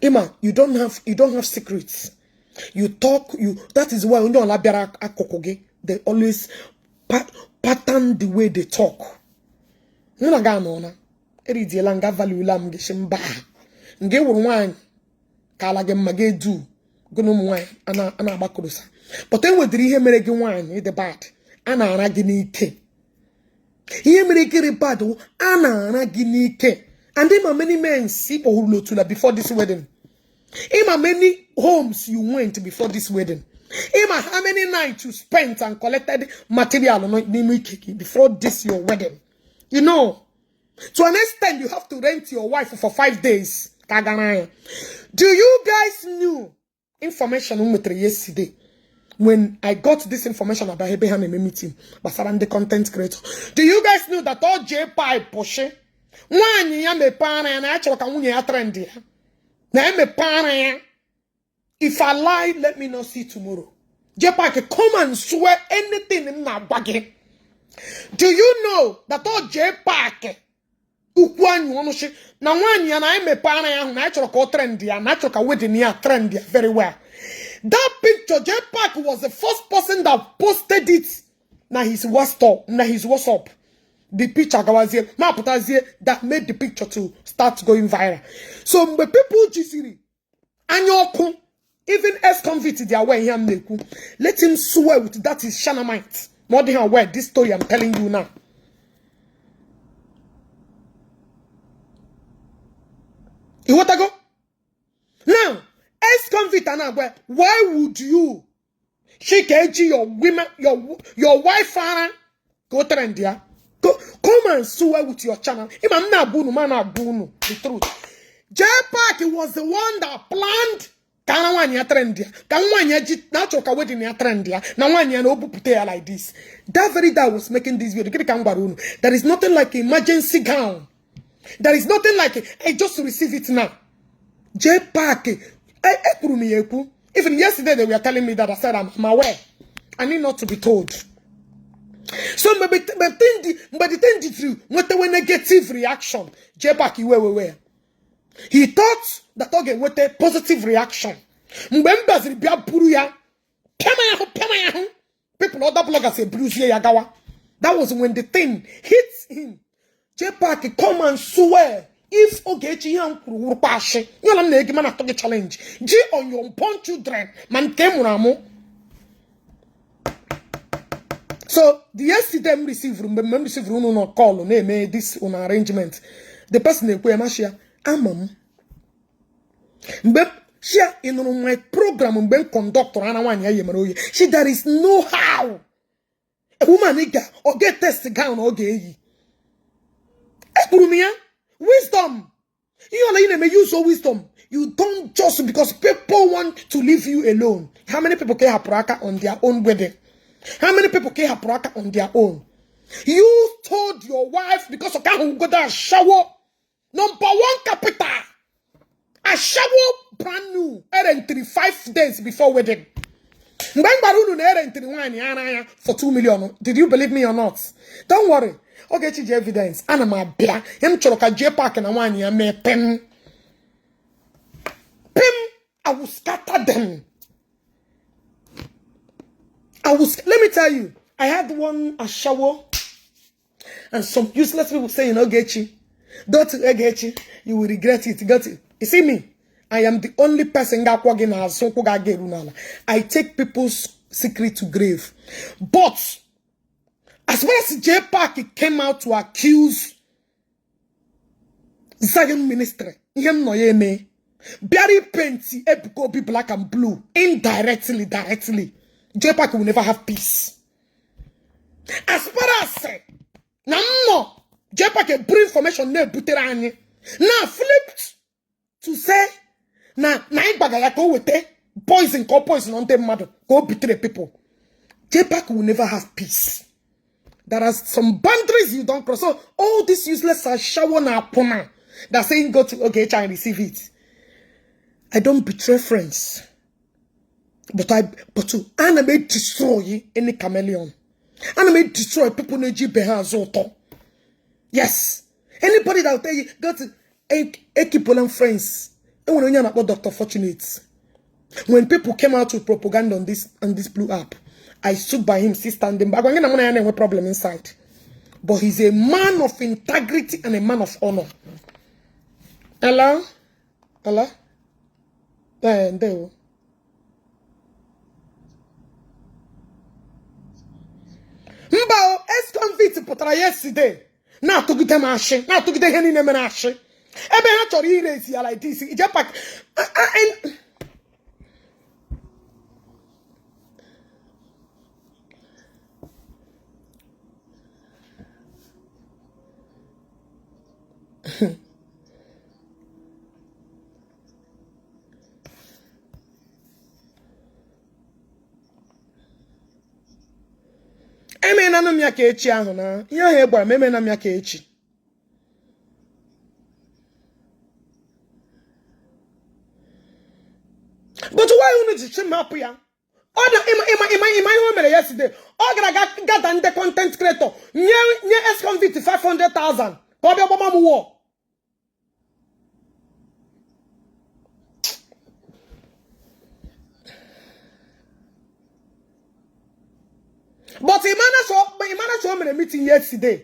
Ima, you don't have secrets. You talk, you that is why onye ọla bịara akụkụ gị, they always pattern the way they talk. Mụ na gị anọ na eridiela nga valuela m gị shi mba nga ewuru nwaanyị ka ala gị mma gị edu gị na ụmụ nwaanyị a na-agbakọrọsa, but e nwedịrị ihe mere gị nwaanyị ịdị bad a na-ara gị n'ike. Ihe mere gịrị bad a na-ara gị n'ike. And ịma many men si kpọhụrụ otula before this wedding. Ịma many homes you went before this wedding. Ịma how many nights you spent and collected material n'ime ike gị before this your wedding. You know, to an extent you have to rent your wife for 5 days ka gara ya. Do you guys knew information m nwetara yesterday when I got this information about ebe ha na-eme meeting gbasara ndị content creator? Do you guys know that all J pushi nwaanyị ya mepee ara ya na ya chọrọ ka nwunye ya trend ya na emepe ara ya? If I lie, let me not see tomorrow. JPAC, come and swear anything m na-agwa gị. Do you know that all JPAC ukwu anyị ọnụ shi na nwaanyị ya na emepe ara ya ahụ na ya chọrọ ka ọ trend ya, na chọrọ ka wedding ya trend ya very well? That picture, JPAC was the first person that posted it na his WhatsApp, na his WhatsApp. The picture gawazie ma pụtazie that made the picture to start going viral. So mgbe people jisiri anya ọkụ, even ex-convict dị aware ihe m na-ekwu. Let him swear with that is shanamite ma ọ dịghị aware this story I'm telling you now. Ịghọtago? Now, ex-convict a na-agwa, why would you she ka eji your women, your wife ara ka o trend ya? Go, come and swear with your channel. Ịma m na-agwa unu, ma na-agwa unu the truth. JPAC was the one that planned ka ara nwaanyị ya trend ya, ka nwaanyị ya ji na-achọ ka wedding ya trend ya, na nwaanyị ya na o bupụta ya like this. That very day I was making this video, gịnị ka m gwara unu? There is nothing like emergency gown. There is nothing like I just receive it now. JPAC, ekwuru m ya ekwu. Even yesterday they were telling me that. I said I'm aware. I need not to be told. So mgbe the thing dị nwetawe negative reaction, JPAC iwe wewe. He thought that ọ ga-enweta positive reaction. Mgbe m baziri bịa buru ya, pịama ya ahụ, pịama ya ahụ, people, other bloggers eburuzie ya gawa. That was when the thing hit him. JPAC, come and swear if Ogechi ihe m kwuru wụrụkwa ashị. Ihe ọla m na-ege mana atọ gị challenge. Ji on your born children ma nke mụrụ amụ. So the yesterday m receive, mgbe m receive unu nọ call na-eme this unu arrangement, the person na-ekwu ya mashia ama m mgbe shia ị nụrụ my program mgbe m conductor ana nwaanyị ya yemere oyi she, there is no how a woman ga ọ get test gown ọ ga-eyi. Ekwuru m ya, wisdom, ihe ọla ị na-eme, use your wisdom. You don't just because people want to leave you alone. How many people ka hapụrụ aka on their own wedding? How many people ka hapụrụ aka on their own? You told your wife because of ahụ godo ashawo number one capital, ashawo brand new erentiri 5 days before wedding. Mgbe m gwara unu na erentiri nwaanyị ara ya for 2 million, did you believe me or not? Don't worry, Ogechi ji evidence. Ana m abịa. Ihe m chọrọ ka JPAC na nwaanyị ya mee pim pim. I will scatter them. I will let me tell you, I had one ashawo and some useless people saying, "Ogechi, go to Ogechi, you will regret it. Go to." You see me, I am the only person ga-akwọ gị n'azụ ụkwụ ga-aga eru n'ala. I take people's secret to grave. But as well as JPAC came out to accuse Zion Ministry, ihe m nọ ya eme bịara paint Ebuka Obi black and blue indirectly, directly, JPAC will never have peace. As far as na m nọ, JPAC eburu information na-ebutere anyị na flipped to say na anyị gbaga ya ka o weta poison, ka o poison ndị mmadụ, ka o bitere people. JPAC will never have peace. There are some boundaries you don't cross. So all this useless ashawo na akwụna that saying go to Ogechi and receive it. I don't betray friends. But to ana m destroy any chameleon. Ana m destroy people na-eji ibe ha azụ ụtọ. Yes. Anybody that will tell you go to Ekipolam friends. Enwere onye a na-akpọ Dr. Fortunate. When people came out with propaganda on this blue app, I stood by him, still standing back. I'm gonna have a problem inside. But he's a man of integrity and a man of honor. Hello? Hello? Eh, ndewo. Mba o, ex-convict. pụtara yesterday na-atụgide m ashị, na-atụgide ihe niile mere ashị ebe ha chọrọ irezi ya like this. JPAC, emenanụ m ya ka echi ahụ na ihe ahụ e gwara m, emena m ya ka echi. But why unu ji chi m hapụ ya? Ọ dị ịma ịma ịma ịma ihe o mere yesterday. Ọ gara ga gather ndị content creator, nye ex-convict 500,000 ka ọ bịa gbama m wụọ. But ịmana so o mere meeting yesterday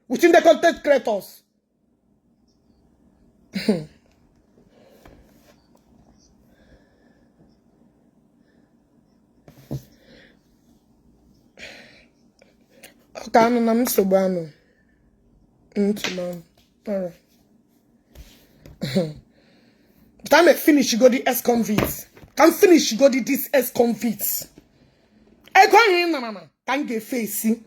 with ndị content creators. Ọ ka anụ na m nsogbu anụ ntụ m anụ. But I'm a finish go the ex-convicts. Can finish go the this ex-convicts. Ego ahụ ị nara na ka m ga-efe esi.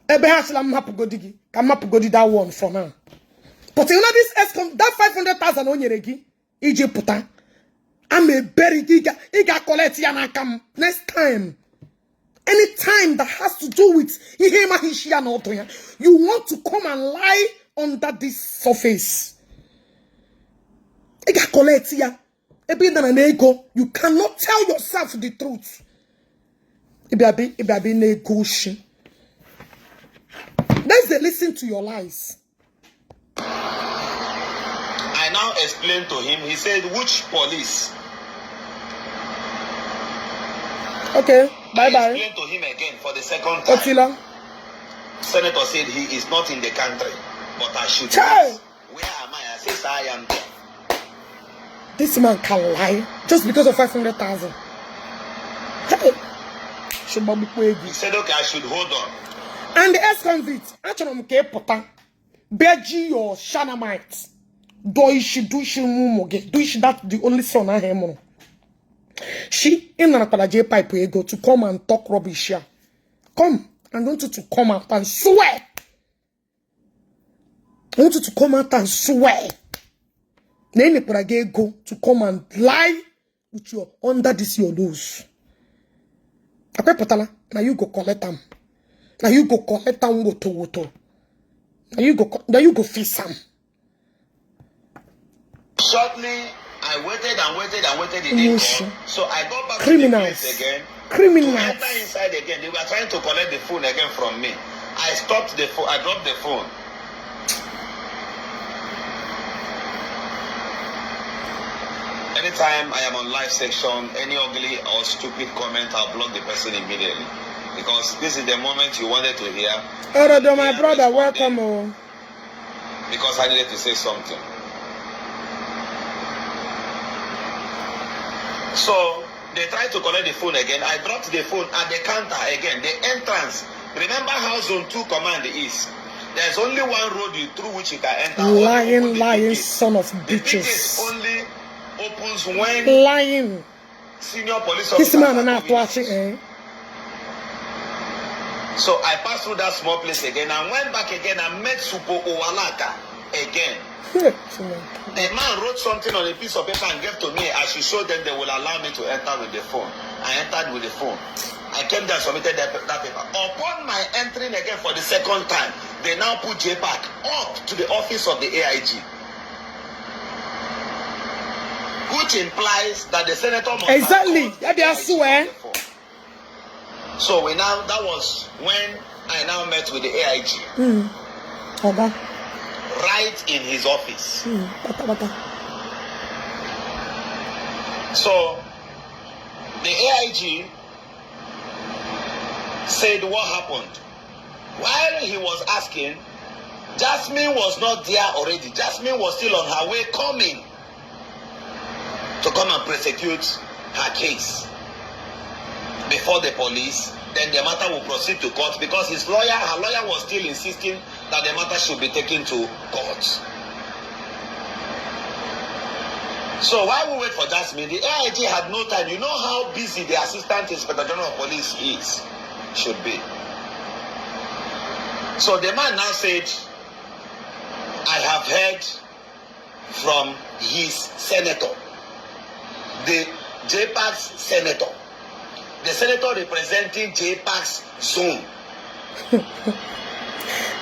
Ebe ha sịla m hapụgodi gị, ka m hapụgodi that one for now. But you know this ex-convict, that 500,000 o nyere gị iji pụta, ama eberi gị, ị ga-collect ya n'aka m next time. Anytime that has to do with ihe ịmaghị isi ya na ọdụ ya, you want to come and lie under this surface. Ị ga-collect ya. Ebe ị dara n'ego, you cannot tell yourself the truth. Ịbịa bi na-ego oshi. Let's listen to your lies. I now explained to him. He said, which police? Okay, bye I bye. explained to him again for the second time. Otila. Senator said he is not in the country, but I should. Chai! Where am I? I said, I am there. This man can lie just because of 500,000. Hey! He said, okay, I should hold on. And the ex-convict, achọrọ m ka ị pụta bịa ji your shanamite dọọ isi dụ isi ụmụ gị dụ isi, that the only son ahụ ị mụrụ shi ị narakwara JPAC ego to come and talk rubbish here. Come, I want you to come out and swear. I want you to come out and swear na ị nekwara gị ego to come and lie with your under this your nose. Akwepụtala na you go collect am. Na you go collect am woto woto. Na you go face am. Shortly, I waited and waited and waited. He didn't Mushi. come. So I got back to the Criminals. place again. Criminals. To enter inside again, they were trying to collect the phone again from me. I stopped the phone. I dropped the phone. Anytime I am on live section, any ugly or stupid comment, I'll block the person immediately. Because this is the moment you wanted to hear. Orodo, my Yeah, brother, responded welcome. Oh. because I needed to say something. So they tried to collect the phone again. I dropped the phone at the counter again, the entrance. Remember how Zone 2 command is. There's only one road through which you can enter. Only open Lying, the big lying gate. son of The big gate bitches. only opens when Lying. senior police This officers man are na-atụ coming. achị, eh? So I passed through that small place again and went back again and met Supo Owalaka again. The man wrote something on a piece of paper and gave to me. I should show them they will allow me to enter with the phone. I entered with the phone. I came there and submitted that paper. Upon my entering again for the second time, they now put JPAC up to the office of the AIG. Which implies that the senator must have called Yeah, they are AIG swear. on the phone. So we now, that was when I now met with the AIG. Oga. Right in his office. Bata, bata. So the AIG said what happened. While he was asking, Jasmine was not there already. Jasmine was still on her way coming to come and prosecute her case before the police. Then the matter will proceed to court because his lawyer, her lawyer was still insisting that the matter should be taken to court. So while we wait for Jasmine, the AIG had no time. You know how busy the Assistant Inspector General of Police is, should be. So the man now said, I have heard from his senator, the JPAC's senator, the senator representing JPAC's zone.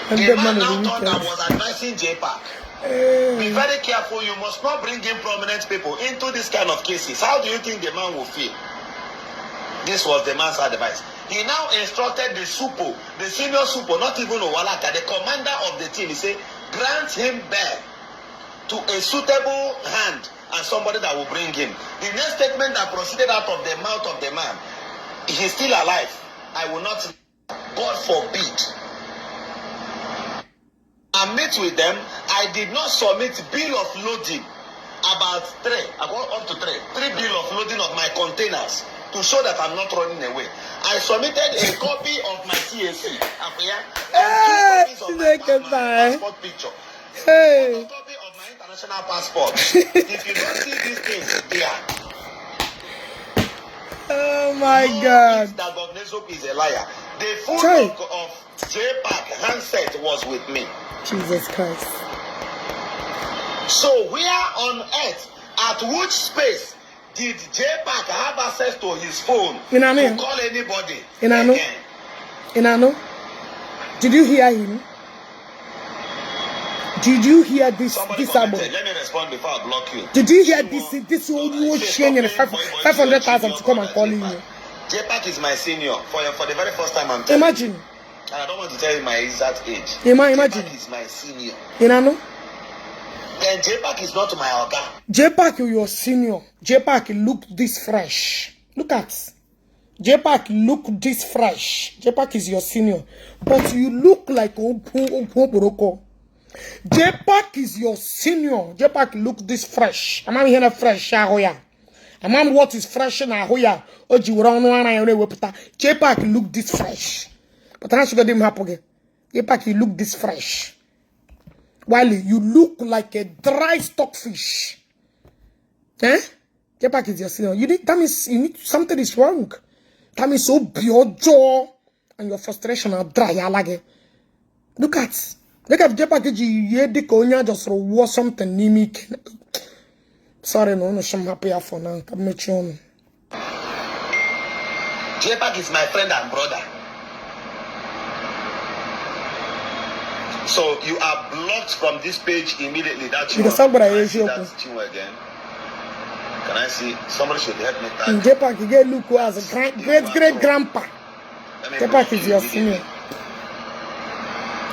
And The the man man now of the turned and weekend. was advising JPAC, be very careful, you must not bring in prominent people into this kind of cases. How do you think the man will feel? This was the man's advice. He now instructed the supo, the senior supo, not even Owalaka, the commander of the team. He said, grant him bail to a suitable hand and somebody that will bring him. The next statement that proceeded out of the mouth of the man, he's still alive. I will not, God forbid. I met with them. I did not submit bill of loading. About three, I got up to three bill of loading of my containers to show that I'm not running away. I submitted a copy of my CAC, Hey, and two copies of my, Chineke my bye. passport picture. Hey. Photocopy of my international passport. If you don't see these things there, Oh my know God. it that Governor Zope is a liar. The full Chai. of JPAC handset was with me. Jesus Christ. So where on earth, at which space did JPAC have access to his phone Inanu. to call anybody Inanu. again? Inano, did you hear him? Did you hear this Somebody this album? commented. Let me respond before I block you. Did you hear Chinwo, this old say, sharing stop playing boy, boy, 500,000 junior to come and brother call you? JPAC. JPAC is my senior. For the very first time I'm telling you. Imagine. And I don't want to tell you my exact age. Imagine. JPAC is my senior. Inano, Then JPAC is not my oga. JPAC your senior. JPAC look this fresh. Look at JPAC look this fresh. JPAC is your senior. But you look like Oporoko. JPAC is your senior. JPAC look this fresh. I'm here fresh ahoya. I'm what is fresh na ahoya. Oji were ọnụ ara ya na-ewepụta. JPAC look this fresh. But ha sụgo dị m hapụ gị. JPAC you look this fresh. While you look like a dry stockfish. Eh? JPAC is your senior. You need, that means you need something is wrong. That means obi ọjọọ and your frustration are dry ala gị. Look at JPAC ji yie dịka onye a jọsọrọ wụọ something n'ime ike. Sorry na unu shi m hapụ ya for now ka m mechie ọnụ. JPAC is my friend and brother. So you are blocked from this page immediately. That Chinwo. Because somebody Can I is see here. that Chinwo again? Can I see? Somebody should help me tag. JPAC you get look as a great great grandpa. Let me JPAC block is you your immediately. senior.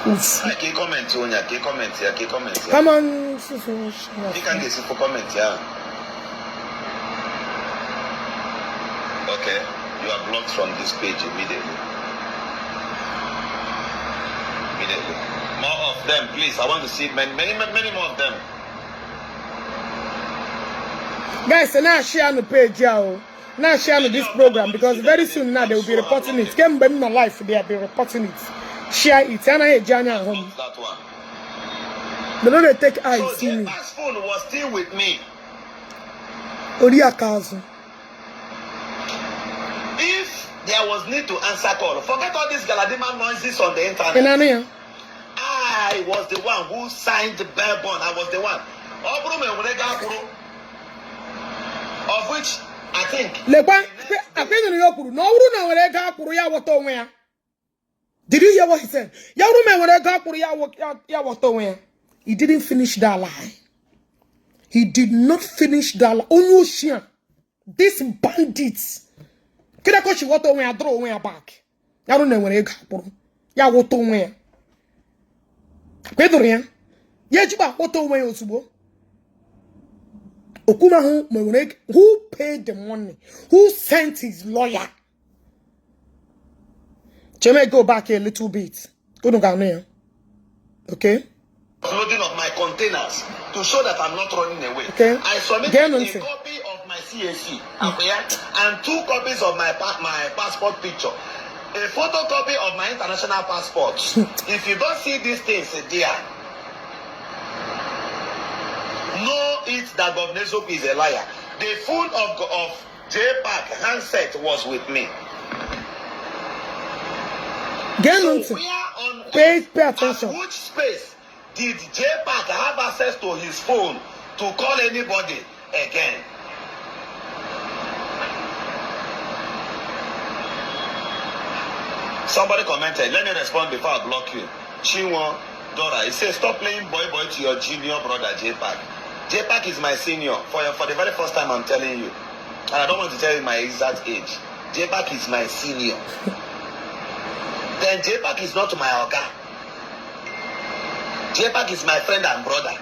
Oof. Ah, ke comment onya, ke comment ya, ke comment ya. Come on. You can get for comment ya. Okay, you are blocked from this page immediately. Immediately. More of them, please. I want to see many, many, many more of them. Guys, now share on the page, yeah. Now share on this program because very soon now they will be reporting it. Kemgbe m nọ live, they will be reporting it. Share it. Anaghị eji anya ahụ m. That one. They no dey take eye So see me. JPAC's phone was still with me. Oriaka azụ. If there was need to answer call, forget all these Galadima noises on the Ị internet. na-anụ ya? I was the one who signed the bail bond. I was the one. Ọ bụrụ ma enwere ego akwụrụ, of which I think Lekwa akwa ị nụrụ ya o kwuru na ọ bụrụ na nwere ego akwụrụ ya ghọta onwe ya. Did you hear what he said? Ya bụrụ ma enwere ego akwụrụ ya ghọta onwe ya. He didn't finish that lie. He did not finish that lie. Onye oshi a, this bandits. Kedu ka o si ghọta onwe ya draw onwe ya back? Ya bụrụ na enwere ego akwụrụ ya ghọta onwe ya. Kwa ị nụrụ ya? Ya ejikwa aghọta onwe ya ozugbo. Okwumahụ ma enwere ego. Who paid the money? Who sent his lawyer? Cheme, go back a little bit. Unu ga-anụ ya. Okay? Loading of my containers to show that I'm not running away. Okay. I submitted Geenụ a ntị. Copy of my CAC, and two copies of my passport picture. A photocopy of my international passport. If you don't see these things there, know it that Governor Eziokwu is a liar. The phone of JPAC handset was with me. Geenụ So ntị. where on Pay earth, at attention. which space did JPAC have access to his phone to call anybody again? Somebody commented, let me respond before I block you. Chinwo Dora, he says, stop playing boy boy to your junior brother, JPAC. JPAC is my senior. For the very first time, I'm telling you. And I don't want to tell you my exact age. JPAC is my senior. Then JPAC is not my oga. JPAC is my friend and brother.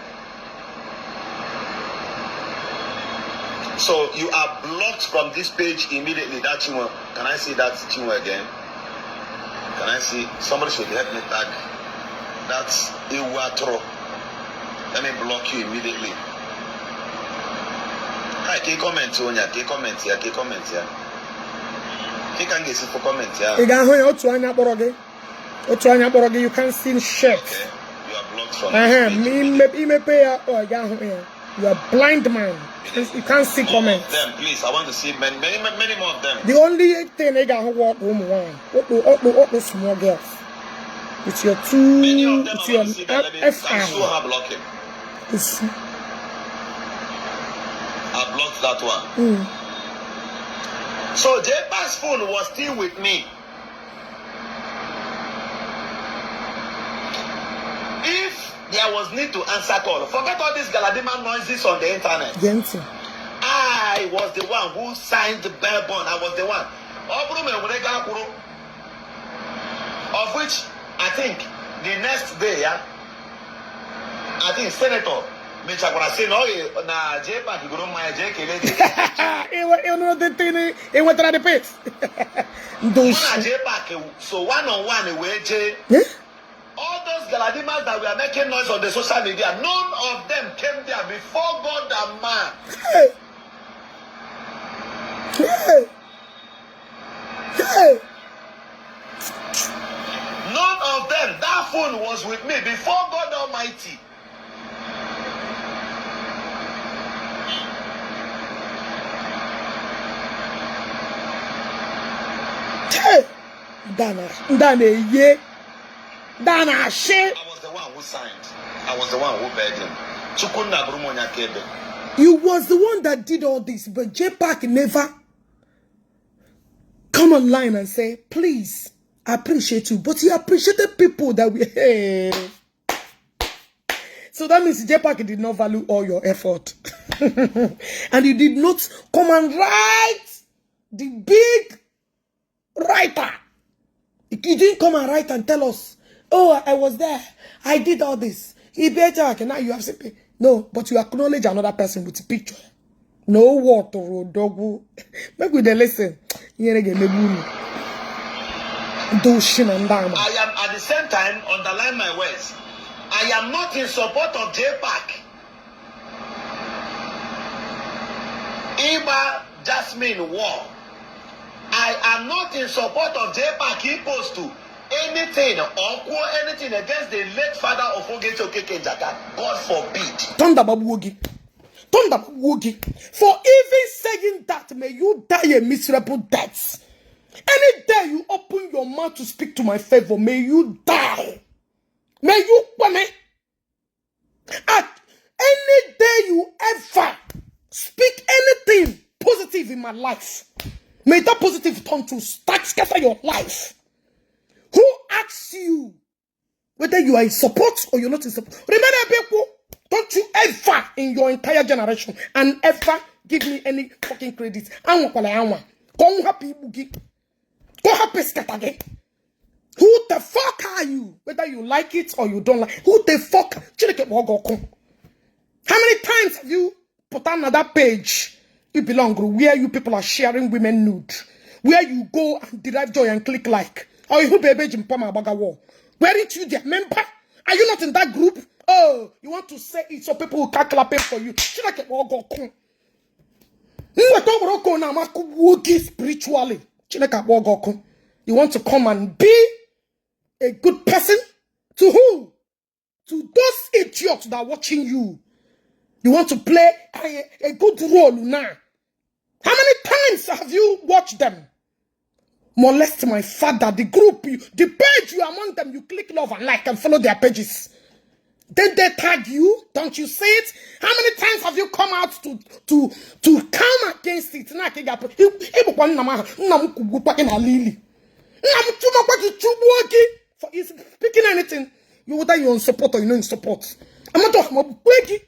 So you are blocked from this page immediately. That Chinwo. Can I see that Chinwo again? Can I see? Somebody should help me tag. That's Iwatro. Let me block you immediately. Hi, can you comment on ya? Can you comment here? Can you comment here? Can you get for comment here? Ị ga-ahụ ya otu anya kpọrọ gị. Otu anya kpọrọ gị, you can see shit. Okay. You are blocked from Ehe, this ma page immediately. imepe ya, ọ ị ga-ahụ ya. You are blind man. You can't see More of comments. them, please. I want to see many, many, many more of them. The only thing ị ga-ahụ bụ ọkpụ ụmụ nwaanyị. Ọkpụ ọkpụ ọkpụ small girls. With your Many two, of them, with I your want to see them. Let me, I FI. saw her blocking. Osu. I blocked that one. So JPAC's phone was still with me. If there was need to answer call, forget all these Galadima noises on the internet. Gee ntị. I was the one who signed the bail bond. I was the one. Ọ bụrụ ma enwere ego akwụrụ, of which I think the next day, ya, I think Senator mechakwara sị na ọ na JPAC goro mmanya jee kelee the Ị nụrụ the thing, ị nwetara the pace. Ndị Mụ na osu. JPAC so one on one wee jee. Eh? All those Galadimas that were making noise on the social media, none of them came there before God and man. Hey. Hey. Hey. None of them. That phone was with me before God Almighty. Hey. Ndị a na-eye. Ndị a na-ashị. I was the one who signed. I was the one who bailed him. Chukwunna bụrụ m onye akaebe. You was the one that did all this, but JPAC never come online and say, please, I appreciate you. But he appreciated people that we... Hey. So that means JPAC did not value all your effort. And he did not come and write the big writer. He didn't come and write and tell us, oh, I was there. I did all this. He better. Okay, now you have to. No, but you acknowledge another person with a picture. No water, dog. Make we dey listen. Ihere ga-emegbu unu. Ndị oshi na ndị ama. I am at the same time, underline my words, I am not in support of JPAC. Ịgba Jasmine war. I am not in support of JPAC post to anything or quote anything against the late father of Ogechi Okeke Njaka. God forbid. Thunder gbagbuo gị. Thunder gbagbuo gị. For even saying that, may you die a miserable death. Any day you open your mouth to speak to my favor, may you die. May you kwame. At any day you ever speak anything positive in my life, may that positive turn to start scatter your life. Who asks you whether you are in support or you're not in support? Remember, people, don't you ever in your entire generation and ever give me any fucking credit. Anwakwala anwa. Go happy gị. Go happy scatter gị. Who the fuck are you? Whether you like it or you don't like. Who the fuck? Chineke kpọọ gị ọkụ. How many times have you put on another page you belong where you people are sharing women nude? Where you go and derive joy and click like? Or you baby Jim Pama Baga war? Weren't you their member? Are you not in that group? Oh, you want to say it so people will start clapping for you. Chineke kpọọ gị ọkụ. Nweta okporoko na amakụgbuo gị spiritually. Chineke akpọọ gị ọkụ. You want to come and be a good person? To who? To those idiots that are watching you. You want to play a good role now. How many times have you watched them molest my father? The group, the page you are among them, you click love and like and follow their pages. Then they tag you. Don't you see it? How many times have you come out to come against it? Na ka ị ga-apụ. Ịbụkwa nna m ahụ. Nna m kwugbukwa gị n'ala ili. Nna m chụmakwa gị, chụgbuo gị. For is speaking anything. You, whether you're in support or you're not in support. Amata ọha ma ọ bụ kwe gị.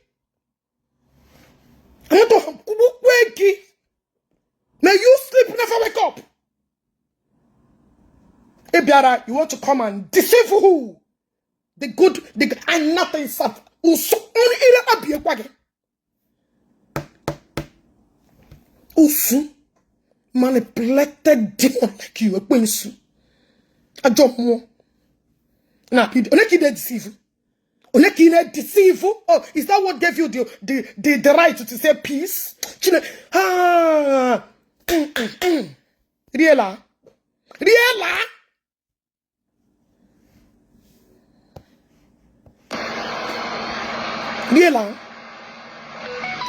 Amata ọha kwugbukwe gị. May you sleep, never wake up. Ibiara, you want to come and deceive who? The good, the and nothing serve. Usu only ire abie kwa gị. Usu manipulated demon like you, ekwensu. Ajọ mmụọ. Na onye ka ị na-deceive? Onye ka ị na-deceive? Oh, is that what gave you the right to say peace? Chine, ah, Riela. Riela. Riela.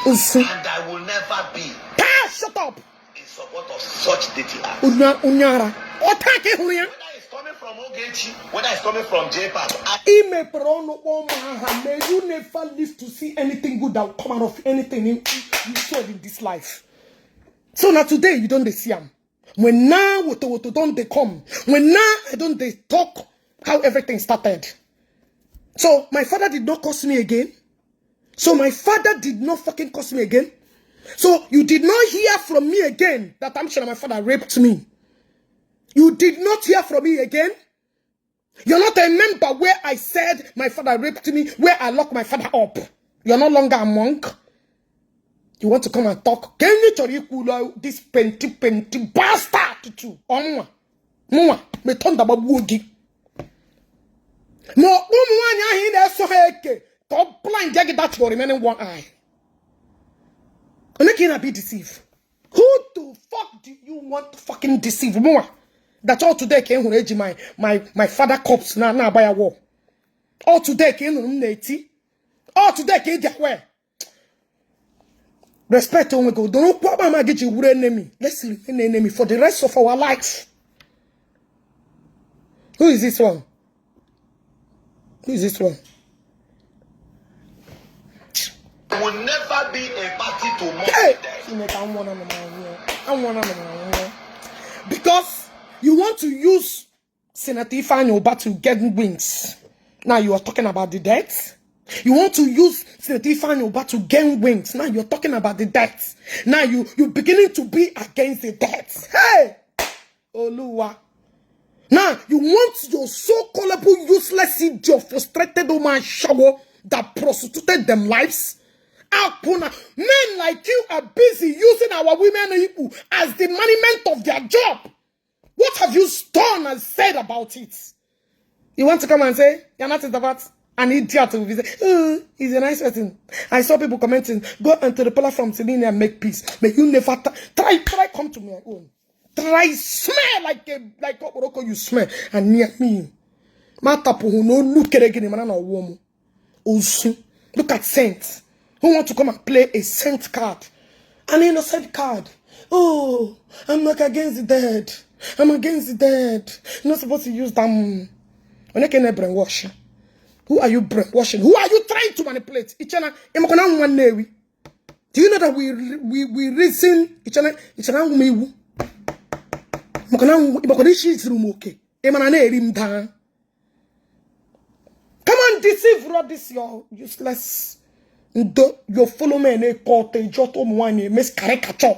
Usu. And I will never be Ah, shut up. in support of such dirty acts. Unya unyara. Ọta ka ị hụrụ ya. Whether it's coming from Ogechi, whether it's coming from JPAC, I Ị mepere ọnụ kpọọ m aha. May you never live to see anything good that will come out of anything you sold in this life. So now today you don't dey see am. When now woto woto don dey come. When now I don't dey talk how everything started. So my father did not curse me again. So my father did not fucking curse me again. So you did not hear from me again that I'm sure my father raped me. You did not hear from me again. You're not a member where I said my father raped me, where I locked my father up. You're no longer a monk. You want to come and talk? Can you tell you this penty penty bastard too? Ọmụnwa mụnwa metọ ndagba gbuo gị. Ma ụmụ nwaanyị ahụ ị na-eso ha eke ka ọ blind gị that your remaining one eye. Onye ka ị na-be deceive? Who the fuck do you want to fucking deceive? Mụnwa. That all today ka ị hụrụ eji my father corpse na na-agba ya wall. All today ka ị nụrụ m na-eti. All today ka ị dị aware. Respect onwe gị. Doro okwu akpa ama gị ji wuru enemy. Let's remain enemy for the rest of our life. Who is this one? Who is this one? will never be a party to more Hey! death. Chineke, anwụọla m anwụọ. Anwụọla m anwụọ. Because you want to use Senator Ifeanyi Ubah to get wings. Now you are talking about the death. You want to use Senator Ifeanyi Ubah to gain wings. Now you're talking about the death. Now you're beginning to be against the death. Hey! Oluwa. Now you want your so-called useless idiot, frustrated woman shower that prostituted them lives. Akpuna. Men like you are busy using our women as the monument of their job. What have you done and said about it? You want to come and say, you're not about an idiot will be saying, oh, he's a nice person. I saw people commenting, go onto the platform to me and make peace. But you never try come to my own. Try smell like okporoko you smell and near me. Matapu no look at again, man, no. Osu. Look at saints who want to come and play a saint card, an innocent card. Oh, I'm not against the dead. I'm against the dead. You're not supposed to use them. When you can brainwash. Who are you brainwashing? Who are you trying to manipulate? Ichena, imakona nwannewi. Do you know that we reason ichena ichena nwumewu? Makona imakona ishi zuru m oke. Imana na-eri m daa. Come on, deceive all this your useless. Ndo your follow me na call te joto ụmụ nwanyị eme caricature.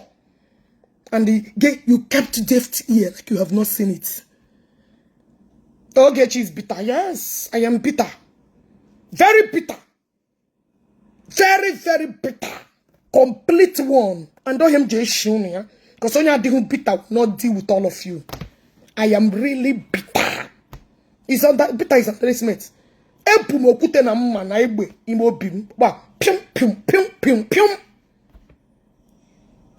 And the you kept deaf ear like you have not seen it. Ogechi is bitter. Yes, I am bitter. Very bitter. Very, very bitter. Complete one. And don't him just yeah? Because only I bitter will not deal with all of you. I am really bitter. It's on that bitter is a placement. Ebu m okwute na mma na egbe ime obi m. Gba pim pim pim pim pim.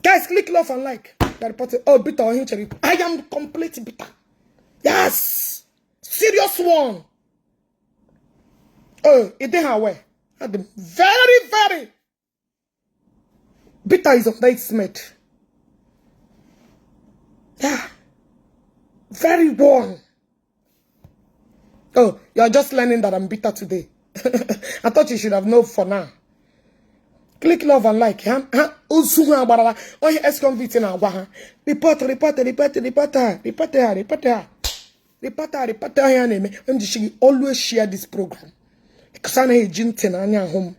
Guys, click love and like. That reported, oh, bitter. I am complete bitter. Yes, serious one. Oh, ị dịghị aware. Adị m very, very bitter is underestimate. Yeah, very one. Oh, you're just learning that I'm bitter today. I thought you should have known for now. Click love and like. Ha ha ozu ha agbarala. Onye ex-convict na-agwa ha. Report, report, report, report ha, report ha, report ha. Report ha, report ha ya na-eme. M ji shi gị always share this program. Because anaghị eji ntị na anya ahụ m.